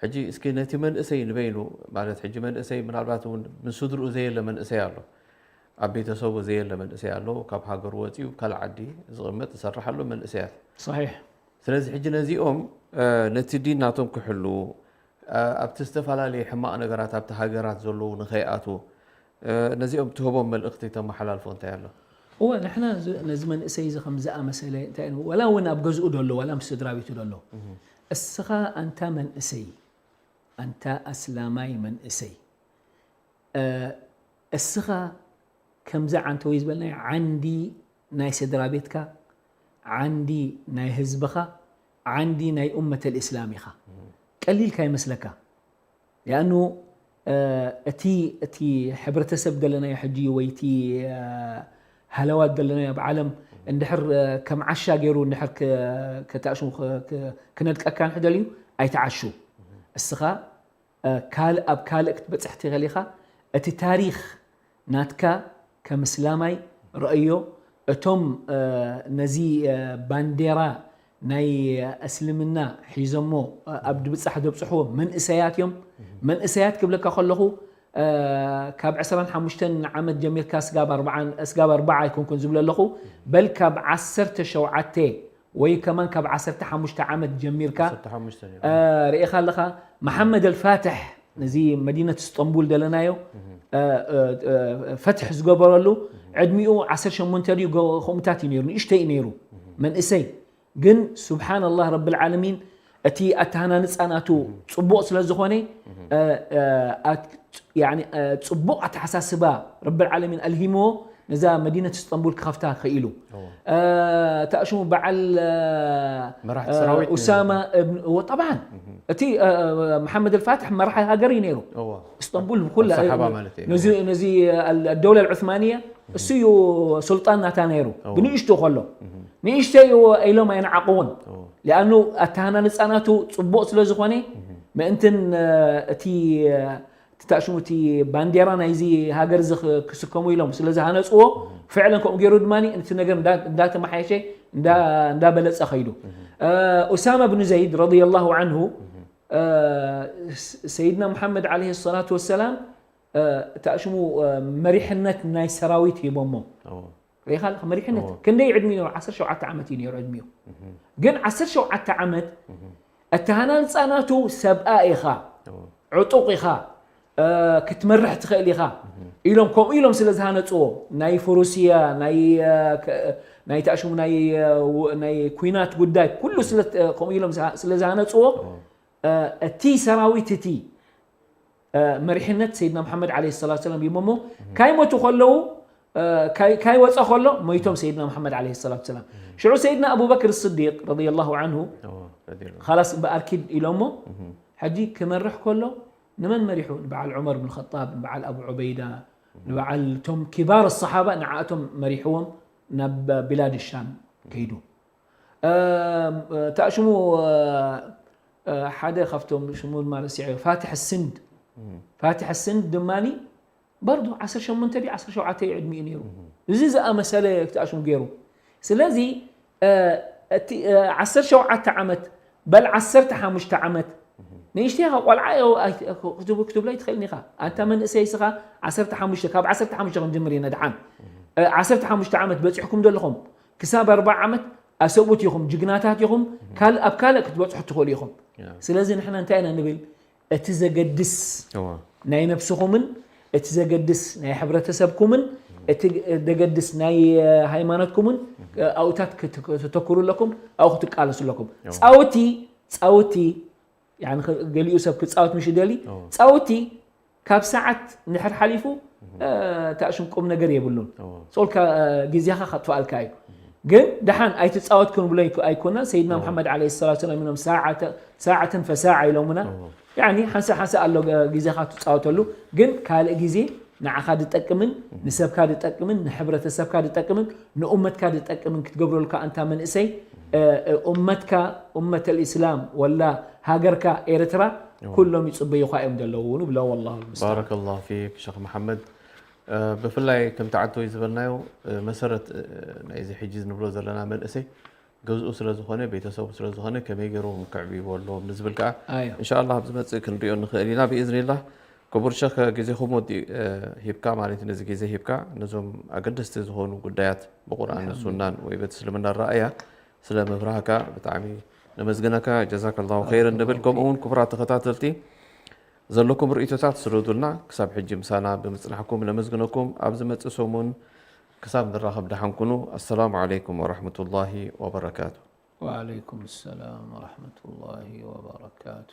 ሕጂ እስኪ ነቲ መንእሰይ ንበይኑ ማለት ሕጂ መንእሰይ ምናልባት እውን ምስ ስድርኡ ዘየለ መንእሰይ ኣሎ ኣብ ቤተሰቡ ዘየለ መንእሰይ ኣሎ ካብ ሃገሩ ወፂኡ ካልእ ዓዲ ዝቕመጥ ዝሰርሕ ኣሎ መንእሰያት። صحيح ስለዚ ሕጂ ነዚኦም ነቲ ዲን ናቶም ክሕልዉ ኣብቲ ዝተፈላለየ ሕማቕ ነገራት ኣብቲ ሃገራት ዘለዉ ንኸይኣትዉ ነዚኦም ትህቦም መልእኽቲ ተመሓላልፎ እንታይ ኣሎ? እወ ንሕና ነዚ መንእሰይ እዚ ከም ዝኣመሰለ እንታይ ወላ እውን ኣብ ገዝኡ ደሎ ዋላ ምስ ስድራ ቤቱ ደሎ እስኻ ኣንታ መንእሰይ ኣንታ ኣስላማይ መንእሰይ እስኻ ከምዚ ዓንተወይ ዝበልናዮ ዓንዲ ናይ ስድራ ቤትካ ዓንዲ ናይ ህዝብኻ ዓንዲ ናይ ኡመት ልእስላም ኢኻ ቀሊል ካይመስለካ ሊኣኑ እቲ እቲ ሕብረተሰብ ዘለናዮ ሕጂ ወይ እቲ ሃለዋት ዘለናዮ ኣብ ዓለም እንድሕር ከም ዓሻ ገይሩ እንድሕር ከተእሽሙ ክነድቀካ እንድሕር ደልዩ ኣይትዓሹ እስኻ ካልእ ኣብ ካልእ ክትበጽሕ ትኽእል ኢኻ እቲ ታሪኽ ናትካ ከም እስላማይ ረእዮ እቶም ነዚ ባንዴራ ናይ እስልምና ሒዞሞ ኣብ ድብጻሕ ዘብጽሕዎ መንእሰያት እዮም መንእሰያት ክብለካ ከለኹ ካብ ዕስራን ሓሙሽተን ዓመት ጀሚርካ ስጋብ ኣርባዓ ኣይኮንኩን ዝብል ኣለኹ በል ካብ ዓሰርተ ሸውዓተ ወይ ከማን ካብ ዓሰርተ ሓሙሽተ ዓመት ጀሚርካ ዓሰርተ ሓሙሽተ ነይሩ። እ፣ ርኢኻ ኣለኻ። መሓመድ ኣልፋትሕ፣ ነዚ መዲነት እስጠንቡል ደለናዮ እ፣ እ፣ እ፣ ፈትሕ ዝገበረሉ ዕድሚኡ ዓሰርተ ሸሞንተ ድዩ ገ- ከምኡታት እዩ ነይሩ፣ ንእሽተይ እዩ ነይሩ መንእሰይ። ግን ሱብሓነላህ ረብል ዓለሚን፣ እቲ ኣተሃናንፃ ናቱ ፅቡቕ ስለ ዝኾነ እ፣ እ፣ ኣት- ያኒ፣ እ፣ ፅቡቕ ኣተሓሳስባ ረብል ዓለሚን ኣልሂምዎ፣ ነዛ መዲነት እስጠንቡል ክኸፍታ ክኢሉ። እ፣ ታእሽሙ በዓል እ፣ መራሕቲ እ፣ ሰራዊት ኡሳማ እብን እዎ ጠብዓን እቲ እ፣ እ፣ መሓመድ ኣልፋትሕ መራሒ ሃገር እዩ ነይሩ። እዎ። እስጠንቡል ብኩላ ኣሰሓባ ማለት እዩ። ነዚ ነዚ ኣደውላ ኣልዑስማንያ እሱ እዩ ሱልጣን ናታ ነይሩ። ብንእሽቱ ከሎ ንእሽተይ እዩ ኢሎም ኣይነዓቕዎን። ሊኣኑ ኣተሃናንፃ ናቱ ፅቡቕ ስለ ዝኾነ ምእንትን እ፣ እቲ እ፣ እቲ ታእሽሙ እቲ ባንዴራ ናይዚ ሃገር እዚ ክ- ክስከሙ ኢሎም ስለ ዝሃነፅዎ ፍዕለን ከምኡ ገይሩ ድማ እቲ ነገር እንዳ- እንዳተመሓየሸ እንዳ- እንዳበለፀ ከይዱ። እ፣ ኡሳማ ብን ዘይድ ረዲየላሁ ዓንሁ እ፣ ስ- ሰይድና ሙሓመድ ዓለይሂ ሰላቱ ወሰላም እ፣ ታእሽሙ እ፣ መሪሕነት ናይ ሰራዊት ሂቦሞ። እዎ። ሪኢኻ ኣለኻ መሪሕነት እዎ። ክንደይ ዕድሚኡ ነይሩ? ዓሰርተ ሸውዓተ ዓመት እዩ ነይሩ ዕድሚኡ። ግን ዓሰርተ ሸውዓተ ዓመት ኣተሃናንፃ ናቱ ሰብኣ ኢኻ፣ እዎ። ዕጡቕ ኢኻ፣ እ፣ ክትመርሕ ትኽእል ኢኻ ኢሎም ከምኡ ኢሎም ስለ ዝሃነፅዎ ናይ ፍሩስያ ናይ እ፣ ከ- ናይ ታእሽሙ ናይ እ፣ ው- ናይ ኩናት ጉዳይ ኩሉ ስለ እ፣ ከምኡ ኢሎም ዝሃ- ስለ ዝሃነፅዎ እ፣ እቲ ሰራዊት እቲ እ፣ መሪሕነት ሰይድና መሓመድ ዓለይሂ ሰላቱ ሰላም ሂቦሞ ካይሞቱ ከለዉ እ፣ ካይ- ካይወፀ ከሎ ሞይቶም ሰይድና መሓመድ ዓለይሂ ሰላቱ ሰላም። ሽዑ ሰይድና ኣቡበክር ስዲቅ ረዲየላሁ ዓንሁ እዎ፣ ረዲየላሁ። ካላስ እምበኣር ኪድ ኢሎሞ ሕጂ ክመርሕ ከሎ ንመን መሪሑ? ንበዓል ዑመር ብን ኸጣብ፣ ንበዓል ኣቡ ዑበይዳ፣ ንበዓል ቶም ኪባር ሰሓባ ንዓእቶም መሪሕዎም ናብ ቢላድ ሻም ከይዱ። እ፣ ታእሽሙ እ፣ እ፣ ሓደ ካብቶም ሽሙ ድማ ረሲዐ ፋትሕ ስንድ ፋትሕ ስንድ ድማኒ በርዶ ዓሰርተ ሸሞንተ ድዩ ዓሰርተ ሸውዓተ እዩ ዕድሚኡ ነይሩ። እዚ ዝኣመሰለ ክተኣሽሙ ገይሩ። ስለዚ እ፣ እቲ እ፣ ዓሰርተ ሸውዓተ ዓመት በል ዓሰርተ ሓሙሽተ ዓመት ንእሽተይ ኢኻ ቆልዓ ክትብ- ክትብሎ ኣይትኽእልን ኢኻ። ኣንታ መንእሰይ ስኻ ዓሰርተ ሓሙሽተ ካብ ዓሰርተ ሓሙሽተ ክንጅምር ኢና ድሓን እ፣ ዓሰርተ ሓሙሽተ ዓመት በፂሕኩም ዘለኹም ክሳብ ኣርባዓ ዓመት ኣሰብኡት ኢኹም፣ ጅግናታት ኢኹም፣ ካልእ ኣብ ካልእ ክትበፅሑ ትኽእሉ ኢኹም። ስለዚ ንሕና እንታይ ኢና ንብል? እቲ ዘገድስ ናይ ነብስኹምን እቲ ዘገድስ ናይ ሕብረተሰብኩምን እቲ ዘገድስ ናይ ሃይማኖትኩምን ኣብኡታት ከተተኩሩ ኣለኩም፣ ኣብኡ ክትቃለሱ ኣለኩም። ፃውቲ ፃውቲ ገሊኡ ሰብ ክፃወት ምሽ ደሊ ፃውቲ ካብ ሰዓት ንድሕር ሓሊፉ ታእሽም ቁም ነገር የብሉን። ሶልካ ግዜኻ ከጥፍኣልካ እዩ። ግን ደሓን ኣይትፃወት ክንብሎ ኣይኮና። ሰይድና መሓመድ ዓለይሂ ሰላቱ ወሰላም ኢሎም ሳዓተን ፈሳዓ ኢሎምና። ያኒ ሓንሳእ ሓንሳእ ኣሎ ግዜኻ ትፃወተሉ፣ ግን ካልእ ግዜ ንዓኻ ዝጠቅምን ንሰብካ ዝጠቅምን ንሕብረተሰብካ ዝጠቅምን ንኡመትካ ዝጠቅምን ክትገብረልካ ኣንታ መንእሰይ ኡመትካ ኡመት ኣልእስላም ወላ ሃገርካ ኤርትራ ኩሎም ይፅበዩኻ እዮም ዘለዉ ንብሎ። ወላሁ ልሙስተዓን። ባረከላሁ ፊክ ሸኽ መሓመድ። ብፍላይ ከምቲ ዓንተወይ ዝበልናዮ መሰረት ናይዚ ሕጂ ንብሎ ዘለና መንእሰይ ገዝኡ ስለ ዝኾነ ቤተሰቡ ስለ ዝኾነ ከመይ ገይሮም ክዕብይዎ ኣለዎም ንዝብል ከዓ ኣዮ። እንሻላ ኣብ ዝመፅእ ክንሪኦ ንኽእል ኢና ብኢዝኒላህ። ክቡር ሸኽ ግዜኹም ወዲ ሂብካ ማለት ነዚ ግዜ ሂብካ ነዞም ኣገደስቲ ዝኾኑ ጉዳያት ብቁርኣን ሱናን ወይ በቲ እስልምና ረኣያ ስለ ምብራህካ ብጣዕሚ ነመስግነካ። ጀዛከላሁ ኸይረን ንብል። ከምኡ እውን ክቡራት ተኸታተልቲ ዘለኩም ርእይቶታት ስደዱልና። ክሳብ ሕጂ ምሳና ብምፅናሕኩም ነመስግነኩም። ኣብ ዝመፅእ ሰሙን ክሳብ ንራኸብ ደሓን ኩኑ። ኣሰላሙ ዓለይኩም ወረሕመቱላሂ ወበረካቱ። ወዓለይኩም ሰላም ወረሕመቱላሂ ወበረካቱ።